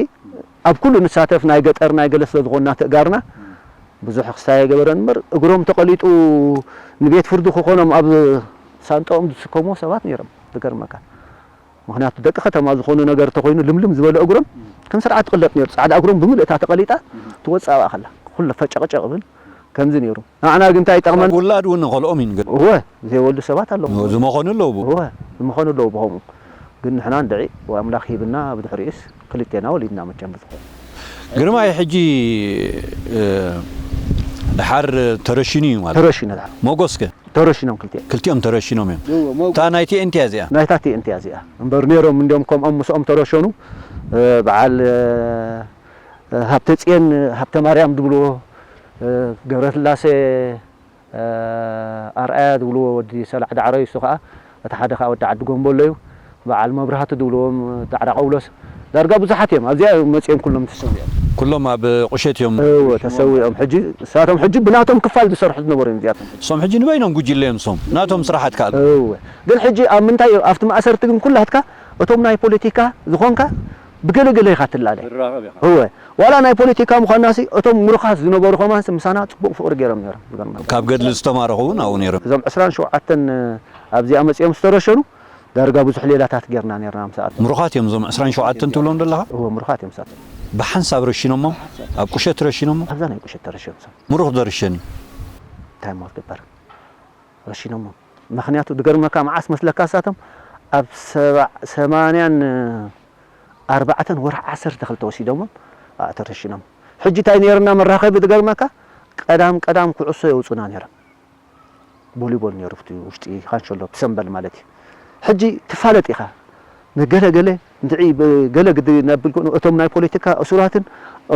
ኣብ ኩሉ ንሳተፍ፣ ናይ ገጠር ናይ ገለ ስለ ዝኾንና ተእጋርና ብዙሕ ክሳይ ኣይገበረን እምበር፣ እግሮም ተቐሊጡ ንቤት ፍርዲ ክኾኖም ኣብ ሳንጣኦም ዝስከምዎ ሰባት ነይሮም። ዝገርመካ። ምኽንያቱ ደቂ ከተማ ዝኾኑ ነገር ተኾይኑ ልምልም ዝበለ እግሮም ከም ስርዓት ትቕለጥ ነይሩ። ጻዕዳ እግሮም ብምልእታ ተቐሊጣ ትወጽእ ኣብኣ ከላ። ኩሉ ፈጨቕጨቕ ብል ከምዚ ነይሩ። ንዓና ግን እንታይ ይጠቕመን? ውላድ እውን ንኸልኦም እዩ ንገር። እወ፣ ዘይወልዱ ሰባት ኣለዉ። እወ፣ ዝመኾኑ ኣለዉ። እወ፣ ዝመኾኑ ኣለዉ ብኸምኡ። ግን ንሕና እንድዒ ኣምላኽ ሂብና ብድሕሪኡስ ክልቴና ወሊድና መቸም ብዝኾነ። ግርማይ ሕጂ፣ እ፣ ድሓር ተረሽኑ እዩ ማለት። ተረሽኑ ድሓር። ሞጎስከ? ተረሽኖም ክልቲኦም። ክልቲኦም ተረሽኖም እዮም። እወ፣ ሞጎስ። እታ ናይ ቲኤንቲ እያ እዚኣ? ናይታ ቲኤንቲ እያ እዚኣ። እምበር ነይሮም እንዲዮም ከምኦም ምስኦም ተረሸኑ። እ፣ በዓል፣ እ፣ ሃብተጽዮን ሃብተማርያም ዝብልዎ፣ እ፣ ገብረስላሴ፣ እ፣ ኣርኣያ ዝብልዎ ወዲ ሰላዕ ዳዕሮ እዩ። እሱ ኸኣ እቲ ሓደ ከዓ ወዲ ዓዲ ጎምቦሎ እዩ። በዓል መብራህቱ ዝብልዎም ጻዕዳ ቀውሎስ ዳርጋ ብዙሓት እዮም። ኣብዚኣ እዮም መጺኦም ኩሎም ተሰዊኦም። ኩሎም ኣብ ቁሸት እዮም። እወ፣ ተሰዊኦም። ሕጂ ንሳቶም ሕጂ ብናቶም ክፋል ዝሰርሑ ዝነበሩ እዮም እዚኣቶም። እሶም ሕጂ ንበይኖም ጉጅለ እዮም እሶም። ናቶም ስራሓት ከኣ። እወ። ግን ሕጂ ኣብ ምንታይ፣ ኣብቲ ማእሰርቲ ግን ኩላትካ እቶም ናይ ፖለቲካ ዝኾንካ ብገለገለ ኢኻ ትላለ። ትራኸብ ኢኻ። እወ። ዋላ ናይ ፖለቲካ ምዃንናሲ እቶም ምሩኻት ዝነበሩ ከማንሲ ምሳና ጽቡቕ ፍቕሪ ገይሮም ነይሮም። ዝገርመካ። ካብ ገድሊ ዝተማረኹ እውን ኣብኡ ነይሮም። እዞም ዕስራን ሸውዓተን ኣብዚኣ መጺኦም ዝተረሸኑ ዳርጋ ብዙሕ ሌላታት ጌርና ነይርና ምስኣቶም። ምሩኻት እዮም እዞም ዕስራን ሸውዓተን ትብሎም ዘለኻ? እወ፣ ምሩኻት እዮም ምስኣቶም። ብሓንሳብ ረሺኖሞም? ኣብ ቁሸት ረሺኖሞም? ኣብዛ ናይ ቁሸት ተረሸኑ ሰብ። ምሩኽ ዘርሸን እዩ። እንታይ እሞ ክትግበር? ረሺኖሞም። ምኽንያቱ ዝገርመካ መዓስ መስለካ ንሳቶም ኣብ ሰባ-፣ ሰማንያን ኣርባዕተን ወርሒ ዓሰርተ ክልተ ወሲዶሞም፣ ኣእ፣ ተረሺኖም። ሕጂ እንታይ ነይርና መራኸቢ ዝገርመካ? ቀዳም ቀዳም ኩዕሶ የውጹና ነይሮም። ቮሊቦል ነይሩ ኣብቲ ውሽጢ ካንሸሎ፣ ኣብቲ ሰምበል ማለት እዩ። ሕጂ ትፋለጥ ኢኻ። ንገለ ገለ እንድዒ ብገለ ግዲ ነብል ኮኑ፣ እቶም ናይ ፖለቲካ እሱራትን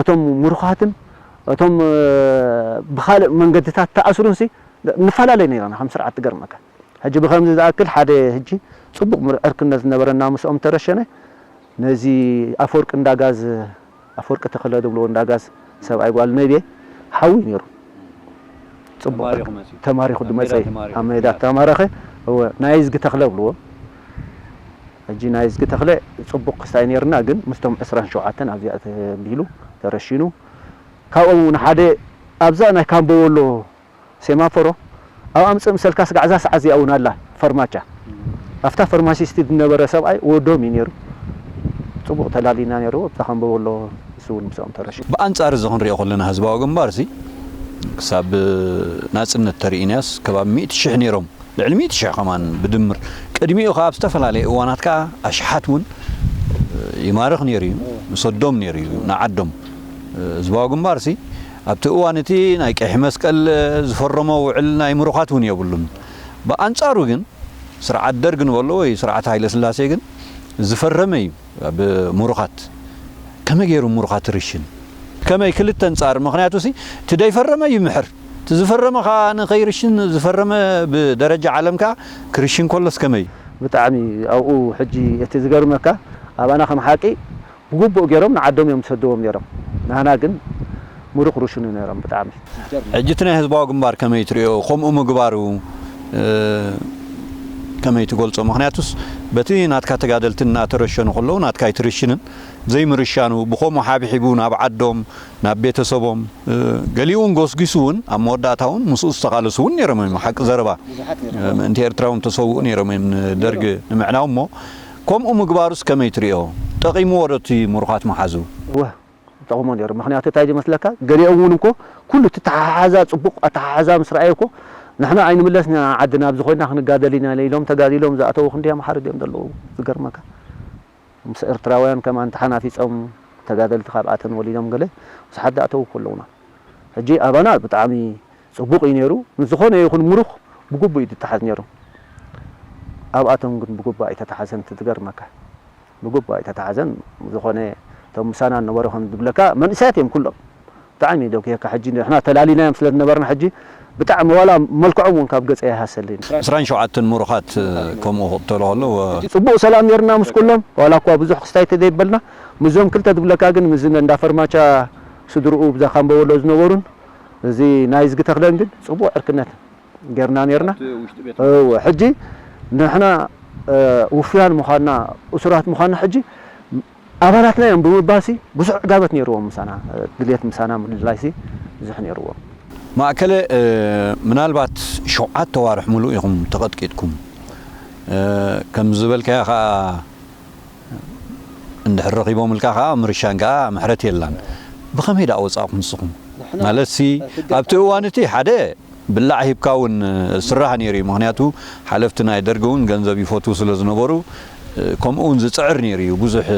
እቶም ምሩኻትን እቶም፣ እ፣ ብኻልእ መንገድታት ተኣስሩንሲ ንፈላለ ነይርና ከም ስርዓት ትገርመካ። ሕጂ ብኸምዚ ዝኣክል ሓደ ሕጂ ጽቡቕ ምር-፣ ዕርክነት ዝነበረና ምስኦም ተረሸነ። ነዚ ኣፈወርቂ እንዳጋዝ፣ ኣፈወርቂ ተኽለ ዝብልዎ እንዳጋዝ ሰብኣይ ጓል ነብየ ሓዊ ነይሩ። ጽቡቕ ተማሪኹ መጺኡ። ተማሪኹ ኣብ ሜዳ ዝመጸ እዩ። ተማሪኹ። ኣብ ሜዳ ተማረኸ። እወ፣ ናይ እዝጊ ተኽለ ብልዎ። ሕጂ ናይ እዝጊ ተኽለ ጽቡቕ ክስታይ ነይርና፣ ግን ምስቶም ዕስራን ሸውዓተን ኣብዚኣ ተቢሉ ተረሺኑ። ካብኦም እውን ሓደ ኣብዛ ናይ ካምቦ ወሎ ሴማፎሮ ኣብ ኣምጽእ ምሰልካ ስጋዕ እዛ ሰዓት እዚኣ እውን ኣላ ፈርማቻ። ኣብታ ፈርማሲስቲ ዝነበረ ሰብኣይ ወዶም እዩ ነይሩ። ጽቡቕ ተላሊና ነይሩ። ኣብታ ካምቦ ወሎ እሱ እውን ምስኦም ተረሺኑ። ብኣንጻር እዚ ክንሪኦ ከለና ህዝባዊ ግንባር ሲ ክሳብ ናጽነት ተርእይናስ ከባቢ ሚእቲ ሽሕ ነይሮም። ልዕሊ ሚእቲ ሽሕ ከማን ብድምር። ቅድሚኡ ከኣ ኣብ ዝተፈላለየ እዋናት ከኣ ኣሽሓት እውን ይማርኽ ነይሩ እዩ፣ ይሰዶም ነይሩ እዩ ንዓዶም። ህዝባዊ ግንባር ሲ ኣብቲ እዋን እቲ ናይ ቀይሕ መስቀል ዝፈረሞ ውዕል ናይ ምሩኻት እውን የብሉን። ብኣንጻሩ ግን ስርዓት ደርግ ንበሎ ወይ ስርዓት ሃይለ ስላሴ ግን ዝፈረመ እዩ። ኣብ ምሩኻት ከመይ ገይሩ ምሩኻት ርሽን? ከመይ ክልተ ኣንጻር? ምኽንያቱ ሲ እቲ ደይፈረመ ይምሕር፣ እቲ ዝፈረመ ከኣ ንኸይርሽን ዝፈረመ ብደረጃ ዓለም ከኣ ክርሽን ከሎስ ከመይ? ብጣዕሚ ኣብኡ ሕጂ እቲ ዝገርመካ ኣባና ከም ሓቂ ብግቡእ ገይሮም ንዓዶም እዮም ዝሰድዎም ነይሮም። ናህና ግን ምሩኽ ርሽኑ ነይሮም ብጣዕሚ። ሕጂ እቲ ናይ ህዝባዊ ግንባር ከመይ ትርእዮ? ከምኡ ምግባሩ፣ እ፣ ከመይ ትገልጾ? ምኽንያቱስ በቲ ናትካ ተጋደልቲ እናተረሸኑ ከለዉ ናትካ ኣይትርሽንን፣ ዘይምርሻኑ ብኸምኡ ሓብሒቡ ናብ ዓዶም፣ ናብ ቤተሰቦም፣ እ፣ ገሊኡ እውን ጎስጒሱ እውን ኣብ መወዳእታ እውን ምስኡ ዝተቓለሱ እውን ነይሮም እዮም። ሓቂ ዘረባ፣ ብዙሓት ነይሮም። እ፣ ምእንቲ ኤርትራ እውን ተሰውኡ ነይሮም እዮም ንደርግ ንምዕናው። እሞ ከምኡ ምግባሩስ ከመይ ትርእዮ? ጠቒምዎ ዶ እቲ ምሩኻት ምሓዙ? እወ፣ ጠቕሞ ነይሩ። ምኽንያቱ እንታይ ዝመስለካ? ገሊኦም እውን እኮ ኩሉ እቲ ኣተሓሕዛ፣ ጽቡቕ ኣተሓሕዛ ምስ ረኣዩ እኮ፣ "ንሕና ኣይንምለስን ኢና ዓድና፣ ኣብዚ ኮይና ክንጋደል ኢና" ኢሎም ተጋዲሎም ዝኣተዉ ክንደይ ኣምሓሩ ድዮም ዘለዉ? ዝገርመካ። ምስ ኤርትራውያን ከማን ተሓናፊጾም ተጋደልቲ ካብኣተን ወሊዶም ገለ ብዙሓት ዝኣተዉ እኮ ኣለዉና። ሕጂ ኣባና ብጣዕሚ ጽቡቕ እዩ ነይሩ። ምስ ዝኾነ ይኹን ምሩኽ ብግቡእ እዩ ዝተሓዝ ነይሩ። ኣብኣቶም ግን ብግቡእ ኣይተተሓዘን፣ እቲ ዝገርመካ። ብግቡእ ኣይተተሓዘን። ዝኾነ እቶም ምሳና ዝነበሩ ከም ዝብለካ መንእሰያት እዮም ኩሎም። ብጣዕሚ እዩ ደጉየካ። ሕጂ ንሕና ተላሊናዮም ስለ ዝነበርና ሕጂ ብጣዕሚ ዋላ መልክዖም እውን ካብ ገጸይ ኣይሃሰልን። ዕስራን ሸውዓተን ምሩኻት ከምኡ ክቕተሉ ከለዉ፣ ጽቡቕ ሰላም ነይርና ምስ ኩሎም። ዋላ እኳ ብዙሕ ክስታይ ተዘይበልና፣ ምስዞም ክልተ ዝብለካ ግን፣ ምስዚ እንዳ ፈርማቻ ስድርኡ ብዛ ካምቦ ወሎ ዝነበሩን፣ እዚ ናይ እዝጊ ተኽለን ግን ጽቡቕ ዕርክነት ጌርና ኔርና። ኣብቲ ውሽጢ ቤት እወ፣ ሕጂ ንሕና፣ እ፣ ውፉያን ምዃንና፣ እሱራት ምዃንና ሕጂ ኣባላትና እዮም ብምባልሲ ብዙሕ ዕጋበት ኔርዎም ምሳና፣ እ፣ ድልየት ምሳና ምልላይሲ ብዙሕ ኔርዎም። ማእከለ፣ እ፣ ምናልባት ሸውዓተ ኣዋርሕ ሙሉእ ኢኹም ተቐጥቂጥኩም። እ፣ ከም ዝበልካዮ ኸኣ እንድሕር ረኺቦምልካ ኸኣ ምርሻን ከኣ ምሕረት የላን። ብኸመይ ደኣ ወጻእኩም ንስኹም? ንሕና ማለትሲ፣ ሕጊ ኣብቲ እዋን እቲ ሓደ ብላዕ ሂብካ እውን ስራሕ ነይሩ እዩ። ምኽንያቱ፣ ሓለፍቲ ናይ ደርጊ እውን ገንዘብ ይፈትዉ ስለ ዝነበሩ፣ ከምኡ እውን ዝጽዕር ነይሩ እዩ። ብዙሕ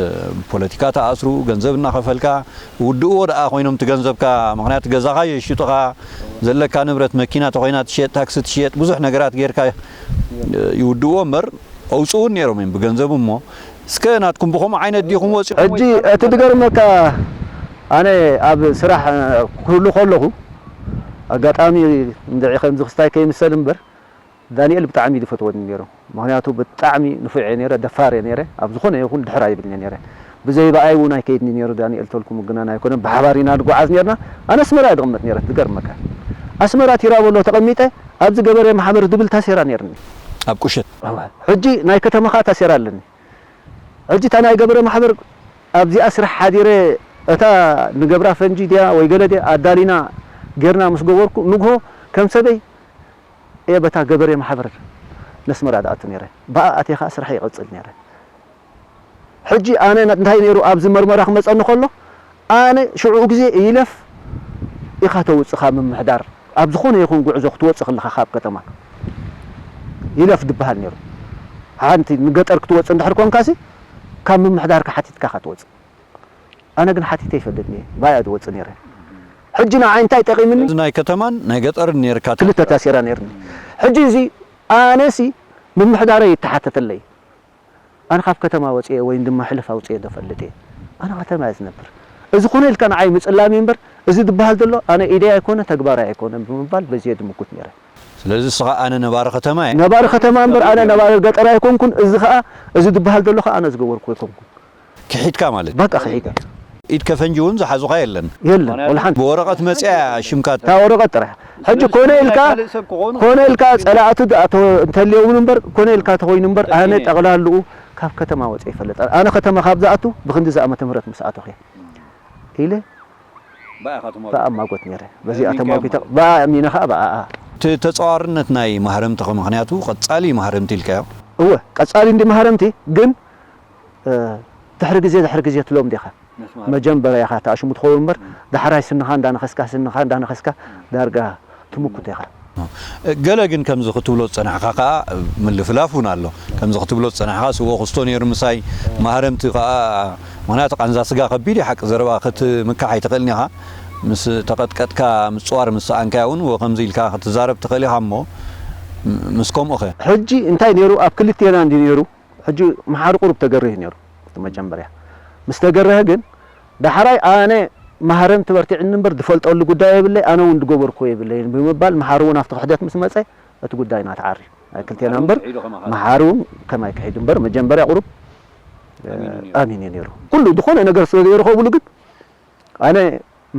ፖለቲካ ተኣስሩ፣ ገንዘብ እናኸፈልካ፣ ውድእዎ ደኣ ኮይኖም እቲ ገንዘብካ፣ ምኽንያቱ ገዛኻ የሽጡኻ፣ ዘለካ ንብረት መኪና ተኾይና ትሽየጥ፣ ታክሲ ትሽየጥ፣ ብዙሕ ነገራት ጌርካ ይውድእዎ እምበር፣ ኣውጽኡ እውን ነይሮም እዮም ብገንዘብ። እሞ እስከ ናትኩም ብኸምኡ ዓይነት ዲኹም ወጺኹም ሕጂ ወይ እቲ ዝገርመካ፣ ኣነ ኣብ ስራሕ ክህሉ ከለኹ፣ ኣጋጣሚ እንድዒ ከምዚ ክስታይ ከይምሰል እምበር፣ ዳንኤል ብጣዕሚ እዩ ዝፈትወኒ ነይሩ። ምኽንያቱ ብጣዕሚ ንፉዕ እየ ነይረ፣ ደፋር እየ ነይረ። ኣብ ዝኾነ ይኹን ድሕር ኣይብልን እየ ነይረ። ብዘይ ብኣይ እውን ኣይከይድን እየ ነይሩ። ዳንኤል ተልኩም ግናን ኣይኮነን፣ ብሓባር ኢና ንጓዓዝ ነይርና። ኣነ ኣስመራ እየ ዝቕመጥ ነይረ፣ ዝገርመካ። ኣስመራ ቲራቦሎ ተቐሚጠ፣ ኣብዚ ገበሬ ማሕበር ዝብል ታሴራ ነይርኒ። ኣብ ቁሸት። እወ። ሕጂ ናይ ከተማ ኸኣ ታሴራ ኣለኒ። ሕጂ እታ ናይ ገበሬ ማሕበር ኣብዚኣ ስራሕ ሓዲረ፣ እታ ንገብራ ፈንጂ ድያ ወይ ገለ ድያ ኣዳሊና ጌርና ምስ ገበርኩ፣ ንግሆ ከም ሰበይ እየ በታ ገበሬ ማሕበር ነስመራ ዝኣቱ ነይረ። ብኣ ኣትየ ኸኣ ስራሕ ይቕጽል ነይረ። ሕጂ ኣነ እንታይ ነይሩ ኣብዚ መርመራ ክመጸኒ ከሎ፣ ኣነ ሽዑ ግዜ ይለፍ ኢኻ ተውጽእ ካብ ምምሕዳር፣ ኣብ ዝኾነ ይኹን ጉዕዞ ክትወጽእ ከለኻ ካብ ከተማ ይለፍ ዝበሃል ነይሩ። ሓንቲ ንገጠር ክትወጽእ እንድሕር ኮንካሲ፣ ካብ ምምሕዳርካ ሓቲትካ ኢኻ ትወጽእ። ኣነ ግን ሓቲተ ይፈልጥን እየ፣ ብኣያ ዝወጽእ ነይረ። ሕጂ ንዓይ እንታይ ጠቒምኒ? እዚ ናይ ከተማን ናይ ገጠርን ነይርካ። ክልተ ታሴራ ነይርኒ። ሕጂ እዚ ኣነሲ ምምሕዳረይ ይተሓተተለይ። ኣነ ካብ ከተማ ወፅየ ወይ ድማ ሕልፍ ኣውፅየ ዶ ፈልጥ እየ? ኣነ ከተማ እየ ዝነብር። እዚ ኮነ ኢልካ ንዓይ ምፅላም እዩ እምበር፣ እዚ ዝበሃል ዘሎ ኣነ ኢደይ ኣይኮነ ተግባራይ ኣይኮነ ብምባል በዚ እየ ዝምጉት ነይረ። ስለዚ እስኻ ኣነ ነባሪ ከተማ እየ። ነባሪ ከተማ እምበር ኣነ ነባሪ ገጠር ኣይኮንኩን። እዚ ከዓ፣ እዚ ዝበሃል ዘሎ ከዓ ኣነ ዝገበርኩ ኣይኮንኩን። ክሒድካ ማለት። በቃ ክሒድ። ኢድ ከፈንጂ እውን ዝሓዙኻ የለን። የለን፣ ወላ ሓንቲ። ብወረቐት መፅያ ሽምካ። እታ ወረቐት ጥራሕ። ሕጂ ኮነ ኢልካ፣ ካልእ ሰብ ክኾኑ ኮነ ኢልካ ፀላእቱ ዝኣተወ እንተልየውን እምበር፣ ኮነ ኢልካ ተኾይኑ እምበር፣ ኣነ ተኪነ። ጠቕላልኡ ካብ ከተማ ወፂአ ይፈልጥ። ኣነ ከተማ ካብ ዝኣቱ ብክንዲ ዝኣመተ ምህረት ምስ ኣተኹ እየ ኢለ ብኣኻ ትመርዖ። ብኣማጎት ነይረ። በዚኣ ኣሚንካ ተማጒተ፣ እሞ። ብኣሚነ ኸዓ ብኣኣ። እቲ ተፀዋርነት ናይ ማህረምቲ ከ ምኽንያቱ ቀፃሊ ማህረምቲ ኢልካዮ። እወ፣ ቀፃሊ እንዲ ማህረምቲ ግን፣ እ፣ ድሕሪ ግዜ፣ ድሕሪ ግዜ ትሎም ዲኻ። መስማር። መጀመርያ ኢኻ ተኣሽሙ ትኸውን እምበር፣ ዳሕራይ ስንኻ እንዳነኸስካ፣ ስንኻ እንዳነኸስካ፣ ዳርጋ ትምኩት ኢኻ። ገለ ግን ከምዚ ክትብሎ ዝፀናሕካ ከዓ ምልፍላፍ እውን ኣሎ። ከምዚ ክትብሎ ዝፀናሕካ ስዎ ክስቶ ነይሩ ምሳይ፣ ማህረምቲ ከዓ፣ ምኽንያቱ ቃንዛ ስጋ ከቢድ እዩ፣ ሓቂ ዘረባ ክትምካሕ ኣይትኽእልን ኢኻ። ምስ ተቐጥቀጥካ ምፅዋር ምስ ሰኣንካዮ እውን ወ ከምዚ ኢልካ ክትዛረብ ትኽእል ኢኻ እሞ፣ ም-፣ ምስ ከምኡ ኸ? ሕጂ እንታይ ነይሩ? ኣብ ክልቴና እንዲ ነይሩ። ሕጂ መሓሪ ቁሩብ ተገርህ ነይሩ እቲ መጀመርያ። ምስ ተገረሀ ግን ዳሕራይ ኣነ ማህረምቲ በርቲዕኒ እምበር ዝፈልጠሉ ጉዳይ የብለይ፣ ኣነ እውን ዝገበርኩዎ የብለይን ብምባል መሓሪ እውን ኣብቲ ክሕደት ምስ መጸ እቲ ጉዳይና ተዓርዩ። ናይ ክልቴና እምበር ክሒዱ ከማኻ። መሓሪ እውን ከማይ ክሒዱ እምበር መጀመርያ ቁሩብ ኣሚኑ ነይሩ። ኣሚን እዩ ነይሩ። ኩሉ ዝኾነ ነገር ስለ ዘይረኸብሉ ግን ኣነ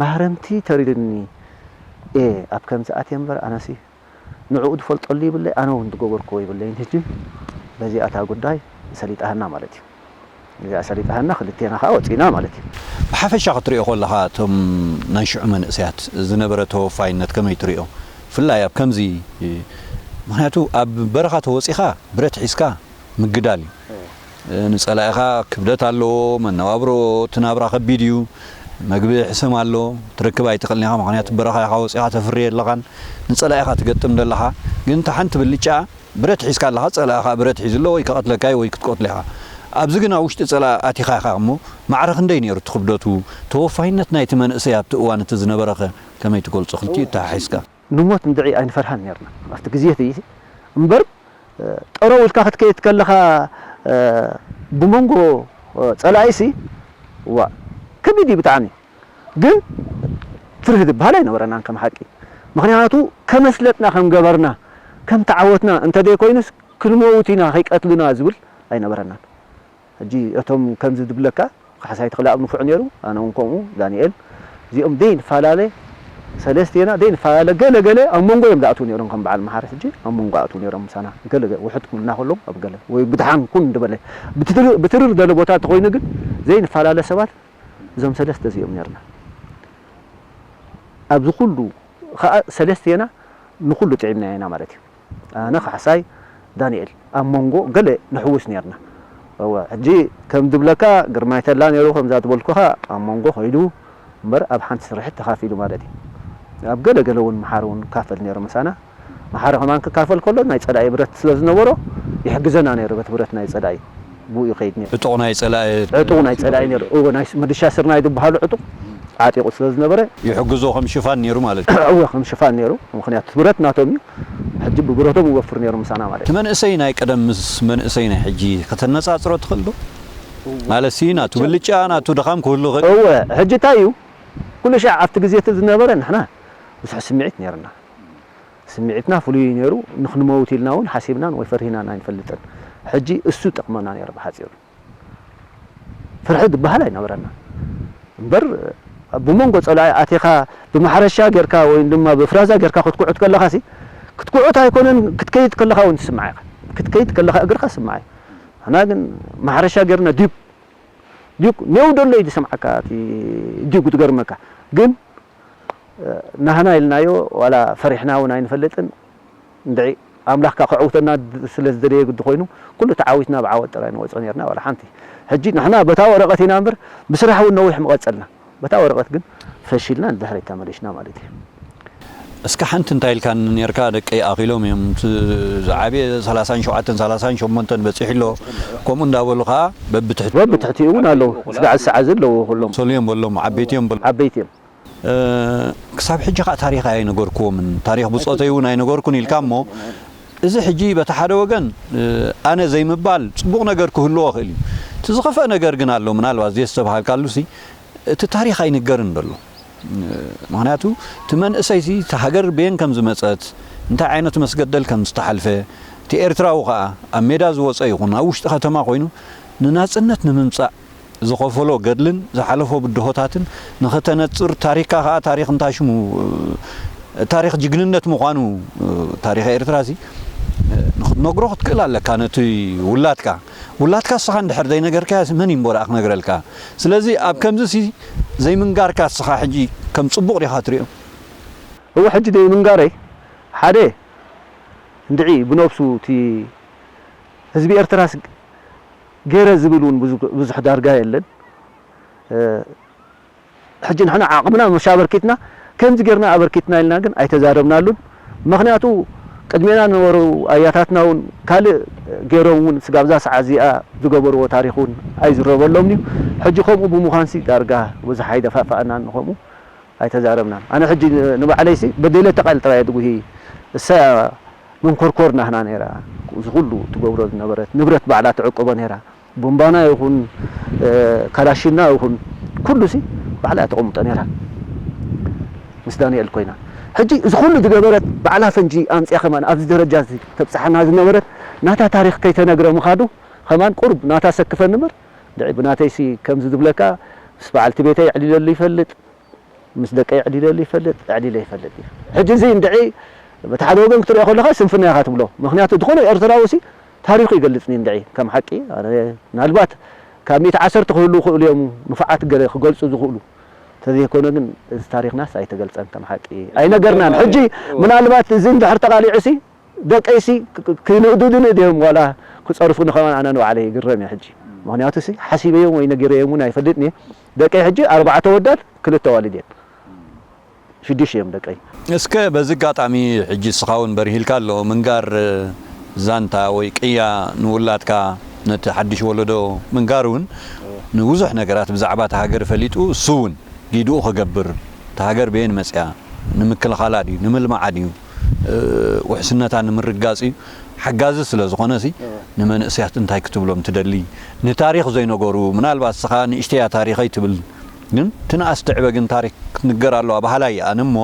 ማህረምቲ ተሪርኒ እየ ኣብ ከምዚ ኣትየ እምበር ኣነሲ ንዕኡ ዝፈልጠሉ ይብለይ፣ ኣነ እውን ዝገበርክዎ ይብለይን። ሕጂ በዚኣ እታ ጉዳይ ሰሊጣሃና ማለት እዩ። እዚኣ ሰሊጣሃና ክልቴና ከዓ ወፂና ማለት እዩ። ብሓፈሻ ክትሪኦ ከለኻ እቶም ናይ ሽዑ መንእሰያት ዝነበረ ተወፋይነት ከመይ ትሪኦ? ብፍላይ ኣብ ከምዚ፣ ምኽንያቱ ኣብ በረኻ ተወፂኻ ብረት ሒዝካ ምግዳል እዩ። ንፀላኢኻ ክብደት ኣለዎ፣ መነባብሮ እቲ ናብራ ከቢድ እዩ፣ መግቢ ሕሰም ኣሎ፣ ትረክብ ኣይትኽእልን ኢኻ፣ ምኽንያቱ በረኻ ኢኻ ወፂኻ ተፍሪ የለኻን፣ ንፀላኢኻ ትገጥም ዘለኻ። ግን እታ ሓንቲ ብልጫ ብረት ሒዝካ ኣለኻ፣ ፀላኢኻ ብረት ሒዙ ኣሎ፣ ወይ ክቐትለካ እዩ ወይ ክትቆትሎ ኢኻ። ኣብዚ ግን ኣብ ውሽጢ ፀላኢ ኣቲኻ ኢኻ እሞ ማዕረ ክንደይ ነይሩ እቲ ክብደቱ? ተወፋይነት ናይቲ መንእሰይ ኣብቲ እዋን እቲ ዝነበረኸ ከመይ ትገልፆ? ክልቲኡ ተሓሒዝካ። ንሞት እንድዒ ኣይንፈርሃን ነርና ኣብቲ ግዜ እቲ እምበር፣ ጠረው ኢልካ ክትከይድ ከለኻ ብመንጎ ፀላኢሲ ዋ ከቢድ እዩ ብጣዕሚ። ግን ፍርሂ ዝበሃል ኣይነበረናን ከም ሓቂ። ምኽንያቱ ከመስለጥና ከም ገበርና ከም ተዓወትና እንተዘይኮይኑስ ክንመውት ኢና ከይቀትሉና ዝብል ኣይነበረናን። ሕጂ እቶም ከምዚ ዝብለካ ካሕሳይ ተኽለኣብ ንፉዕ ነይሩ፣ ኣነ እውን ከምኡ ዳንኤል፣ እዚኦም ዘይንፈላለ ሰለስቴና ዘይንፈላለ ገለ ገለ ኣብ መንጎ እዮም ዝኣትዉ ነይሮም። ከም በዓል መሓሪ ሕጂ ኣብ መንጎ ኣትዉ ነይሮም ምሳና። ገለ ገለ ውሕጥ ክብልና ከለዉ ኣብ ገለ ወይ ብድሓን ኩን ዝበለ ብትርር ዝበለ ቦታ እንተኾይኑ ግን ዘይንፈላለ ሰባት እዞም ሰለስተ እዚኦም ነርና። ኣብዚ ኩሉ ኸኣ ሰለስቴና ንኹሉ ጥዒምናዮ ኢና ማለት እዩ። ኣነ ካሕሳይ ዳንኤል ኣብ መንጎ ገለ ንሕውስ ነርና። እወ ሕጂ ከም ዝብለካ ግርማይ ተላ ነይሩ ከምዛ ዝበልኩኻ ኣብ መንጎ ከይዱ እምበር ኣብ ሓንቲ ስርሒት ተኻፊሉ ማለት እዩ። ኣብ ገለ ገለ እውን መሓሪ እውን ይካፈል ነይሩ ምሳና። መሓሪ ከማን ክካፈል ከሎ ናይ ጸላኢ ብረት ስለ ዝነበሮ ይሕግዘና ነይሩ በቲ ብረት ናይ ጸላኢ። ብኡ ይኸይድ ነይሩ። ዕጡቕ ናይ ጸላኢ ዕጡቕ ናይ ጸላኢ ነይሩ። እወ ናይ ምድሻ ስርናይ ዝበሃሉ ዕጡቕ ዓጢቑ ስለ ዝነበረ ይሕግዞ ከም ሽፋን ነይሩ ማለት እዩ። እወ ከም ሽፋን ነይሩ። ምኽንያቱ ብረት ናቶም እዩ። ሕጂ ብብረቶም ይወፍር ነይሩ ምሳና ማለት እቲ መንእሰይ ናይ ቀደም ምስ መንእሰይ ናይ ሕጂ ከተነጻጽሮ ትኽእል ዶ? ማለት ሲ ናቱ ብልጫ ናቱ ድኻም ክህሉ ይኽእል። እወ ሕጂ እንታይ እዩ ኩሉ ሻዕ ኣብቲ ግዜ እቲ ዝነበረ ንሕና ብዙሕ ስምዒት ነይርና። ስምዒትና ፍሉይ እዩ ነይሩ። ንኽንመውት ኢልና እውን ሓሲብናን ወይ ፈሪህናን ኣይንፈልጥን። ሕጂ እሱ ጠቕመና ነይሩ ብሓፂሩ። ፍርሒ ዝበሃል ኣይነበረና እምበር፣ ብመንጎ ፀላኢ ኣቲኻ ብማሕረሻ ጌርካ ወይ ድማ ብፍራዛ ጌርካ ክትኩዕት ከለኻ ሲ ክትኩዕት ኣይኮነን፣ ክትከይድ ከለኻ እውን ትስምዓ ኢኻ። ክትከይድ ከለኻ እግርኻ ስምዓ እዩ። ንሕና ግን ማሕረሻ ጌርና ዲብ ዲብ ኔው ደሎ እዩ ዝሰምዓካ እቲ ዲብ ክትገርመካ። ግን ናህና ኢልናዮ ዋላ ፈሪሕና እውን ኣይንፈልጥን። እንድዒ ኣምላኽካ ከዕውተና ስለ ዝደለየ ግዲ ኮይኑ ኩሉ ተዓዊትና ብዓወት ጥራይ ንወፅኦ ነርና ዋላ ሓንቲ። ሕጂ ንሕና በታ ወረቐት ኢና እምበር ብስራሕ እውን ነዊሕ ምቐፀልና። በታ ወረቐት ግን ፈሺልና ንድሕሪት ተመሊሽና ማለት እዩ። እስከ ሓንቲ እንታይ ኢልካ ነርካ ደቀይ ኣኺሎም እዮም እቲ ዝዓብየ ሰላሳን ሸውዓተን ሰላሳን ሸሞንተን በፂሑ ኣሎ ከምኡ እንዳበሉ ከዓ በብትሕቲ በብትሕቲኡ እውን ኣለዉ ስጋዕ ዝሰዓዚ ኣለዉ ኩሎም ሰልዮም በሎም ዓበይቲ እዮም በሎም ዓበይቲ እዮም ክሳብ ሕጂ ከዓ ታሪኽ ኣይነገርክዎምን ታሪኽ ብፆተይ እውን ኣይነገርኩን ኢልካ እሞ እዚ ሕጂ በቲ ሓደ ወገን ኣነ ዘይምባል ፅቡቕ ነገር ክህልዎ ይኽእል እዩ እቲ ዝኸፍአ ነገር ግን ኣሎ ምናልባት ዘየስተብሃልካሉ ሲ እቲ ታሪኽ ኣይንገርን ዘሎ ምኽንያቱ እቲ መንእሰይ ሲ እቲ ሃገር በየን ከም ዝመፀት እንታይ ዓይነት መስገደል ከም ዝተሓልፈ እቲ ኤርትራዊ ከዓ ኣብ ሜዳ ዝወፀ ይኹን ኣብ ውሽጢ ከተማ ኮይኑ ንናፅነት ንምምፃእ ዝኸፈሎ ገድልን ዝሓለፎ ብድሆታትን ንኸተነፅር ታሪኽካ ከዓ ታሪኽ እንታይ ሽሙ ታሪኽ ጅግንነት ምዃኑ ታሪኽ ኤርትራ ሲ ንኽትነግሮ ክትክእል ኣለካ ነቲ ውላድካ ውላድካ እስኻ እንድሕር ዘይነገርካዮ መን እዩ እምበረኣ ክነግረልካ ስለዚ ኣብ ከምዚ ሲ ዘይምንጋርካ እስኻ ሕጂ ከም ፅቡቕ ዲኻ ትሪኦ እወ ሕጂ ዘይምንጋረይ ሓደ እንድዒ ብነብሱ እቲ ህዝቢ ኤርትራስ ገይረ ዝብል እውን ብዙሕ ዳርጋ የለን ሕጂ ንሕና ዓቕምና ምሽ ኣበርኪትና ከምዚ ጌርና ኣበርኪትና ኢልና ግን ኣይተዛረብናሉን ምኽንያቱ ቅድሜና ዝነበሩ ኣያታትና እውን ካልእ ገይሮም እውን ስጋብዛ ሰዓት እዚኣ ዝገበርዎ ታሪኽ እውን ኣይዝረበሎምን እዩ ሕጂ ከምኡ ብምዃንሲ ዳርጋ ብዙሕ ኣይደፋፍኣናን ንኸምኡ ኣይተዛረብናን ኣነ ሕጂ ንባዕለይሲ በደለ ተቓል ጥራይ ድጉሂ እሳ መንኮርኮር ናህና ነይራ እዚ ኩሉ ትገብሮ ዝነበረት ንብረት ባዕላ ትዕቅቦ ነይራ ቡምባና ይኹን ካላሽና ይኹን ኩሉ ሲ ባዕላ ተቐምጦ ነይራ ምስ ዳንኤል ኮይና ሕጂ እዚ ኩሉ ዝገበረት ባዕላ ፈንጂ ኣምፅያ ከማን ኣብዚ ደረጃ ተብፅሓና ዝነበረት ናታ ታሪክ ከይተነግረ ምኻዱ ከማን ቁርብ ናታ ሰክፈኒ እምበር ድዒ ብናተይሲ ከምዚ ዝብለካ ምስ በዓልቲ ቤተይ ዕሊለሉ ይፈልጥ ምስ ደቀይ ዕሊለሉ ይፈልጥ ዕሊለ ይፈልጥ እዩ ሕጂ እዚ እንድዒ በቲ ሓደ ወገን ክትሪኦ ከለካ ስንፍና ኢኻ ትብሎ ምክንያቱ ዝኾነ ኤርትራዊ ሲ ታሪኹ ይገልጽ እንድዒ ከም ሓቂ ምናልባት ካብ ሚእቲ ዓሰርተ ክህሉ ክእሉ እዮም ንፉዓት ገለ ክገልጹ ዝኽእሉ ተዘይኮነ ግን እዚ ታሪኽናስ ኣይተገልጸን ከም ሓቂ ኣይነገርናን ሕጂ ምናልባት እዚ እንድሕር ተቃሊዑ ሲ ደቀይሲ ክንእዱ ድንእድ እዮም ዋላ ክጸርፉ ንኸማን ኣነ ንባዕለይ ይግረም እየ ሕጂ ምክንያቱ ሲ ሓሲበዮም ወይ ነጊረዮም እውን ኣይፈልጥን እየ ደቀይ ሕጂ ኣርባዕተ ወዳት ክልተ ዋልድ እየን ሽዱሽ እዮም ደቀይ እስከ በዚ ኣጋጣሚ ሕጂ እስኻ እውን በሪሂልካ ኣሎ ምንጋር ዛንታ ወይ ቅያ ንውላድካ ነቲ ሓድሽ ወለዶ ምንጋር እውን ንብዙሕ ነገራት ብዛዕባ እቲ ሃገር ፈሊጡ እሱ እውን ጊድኡ ክገብር እቲ ሃገር በየን መፅያ ንምክልኻላ ድዩ ንምልማዓ ድዩ ውሕስነታ ንምርጋፅ እዩ ሓጋዚ ስለ ዝኾነ ሲ ንመንእሰያት እንታይ ክትብሎም ትደሊ ንታሪኽ ዘይነገሩ ምናልባት እስኻ ንእሽተያ ታሪኸይ ትብል ግን ትንኣስ ትዕበ ግን ታሪኽ ክትንገር ኣለዋ በሃላይ እየ ኣነ እሞ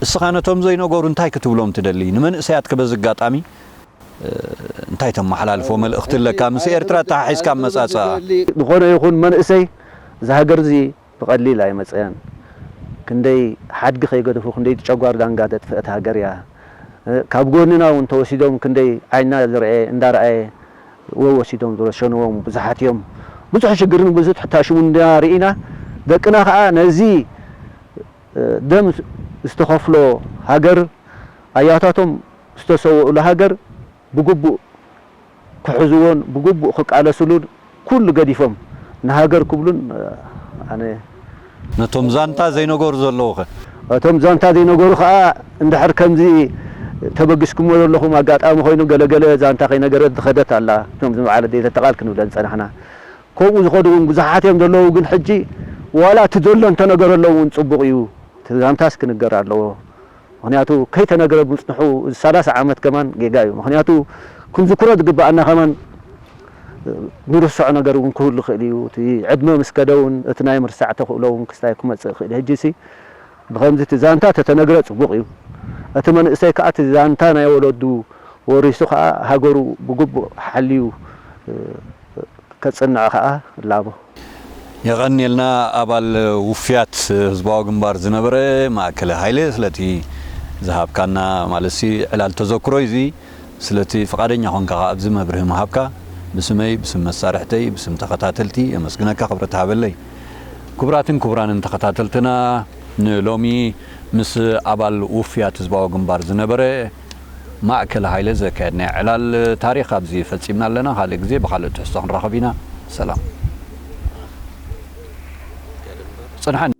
እስኻ ነቶም ዘይነገሩ እንታይ ክትብሎም ትደሊ ንመንእሰያት ከ በዚ ኣጋጣሚ እንታይ ተመሓላልፎ መልእኽቲ ኣለካ ምስ ኤርትራ ተሓሒዝካ ኣመጻጽኣ ዝኾነ ይኹን መንእሰይ እዚ ሃገር እዚ ብቐሊል ኣይመጸን። ክንደይ ሓድጊ ከይገደፉ ክንደይ ጨጓር ዳንጋ ዘጥፍአት ሃገር እያ። ካብ ጎንና እውን ተወሲዶም ክንደይ ዓይንና ዝረኣየ እንዳረኣየ ወወሲዶም ዝረሸንዎም ብዙሓት እዮም። ብዙሕ ሽግርን ብዙሕ ሕታሽሙ እንዳርኢና ደቅና ከዓ ነዚ ደም ዝተኸፍሎ ሃገር ኣያታቶም ዝተሰውኡሉ ሃገር ብግቡእ ክሕዝዎን ብግቡእ ክቃለስሉን ኩሉ ገዲፎም ንሃገር ክብሉን ኣነ ነቶም ዛንታ ዘይነገሩ ዘለዉ ኸ? እቶም ዛንታ ዘይነገሩ ኸኣ እንድሕር ከምዚ ተበጊስኩሞ ዘለኹም ኣጋጣሚ ኮይኑ ገለገለ ዛንታ ከይነገረት ዝኸደት ኣላ። እቶም ዝመዓለ ደይ ተተቓል ክንብለን ዝጸናሕና። ከምኡ ዝኸዱ እውን ብዙሓት እዮም ዘለዉ፣ ግን ሕጂ ዋላ እቲ ዘሎ እንተነገረሎም እውን ጽቡቕ እዩ። እቲ ዛንታስ ክንገር ኣለዎ። ምኽንያቱ ከይተነግረ ምፅንሑ እዚ ሰላሳ ዓመት ከማን ጌጋ እዩ። ምኽንያቱ ክንዝክሮ ዝግበኣና ከማን ንርስዖ ነገር እውን ክህሉ ይኽእል እዩ። እቲ ዕድመ ምስ ከደ እውን እቲ ናይ ምርሳዕ ተኽእሎ እውን ክስታይ ክመፅእ ይኽእል እዩ። ሕጂ ሲ ብኸምዚ እቲ ዛንታ ተተነግረ ፅቡቕ እዩ። እቲ መንእሰይ ከዓ እቲ ዛንታ ናይ ወለዱ ወሪሱ ከዓ ሃገሩ ብግቡእ ሓልዩ ከፅንዕ ከዓ እላቦ። የቐንየልና። ኣባል ውፍያት ህዝባዊ ግንባር ዝነበረ ማእከለ ሃይለ፣ ስለቲ ዝሃብካና ማለትሲ ዕላል ተዘክሮ እዚ ስለቲ ፍቓደኛ ኾንካ ኣብዚ መብርሂ ምሃብካ ብስመይ፣ ብስም መሳርሕተይ፣ ብስም ተኸታተልቲ የመስግነካ። ክብረት ሃበለይ። ክቡራትን ክቡራንን ተኸታተልትና፣ ንሎሚ ምስ ኣባል ውፍያት ህዝባዊ ግንባር ዝነበረ ማእከል ሃይለ ዘካየድናዮ ዕላል ታሪኽ ኣብዚ ፈጺምና ኣለና። ካልእ ግዜ ብኻልእ ትሕዝቶ ክንራኸብ ኢና። ሰላም። ጽንሓ።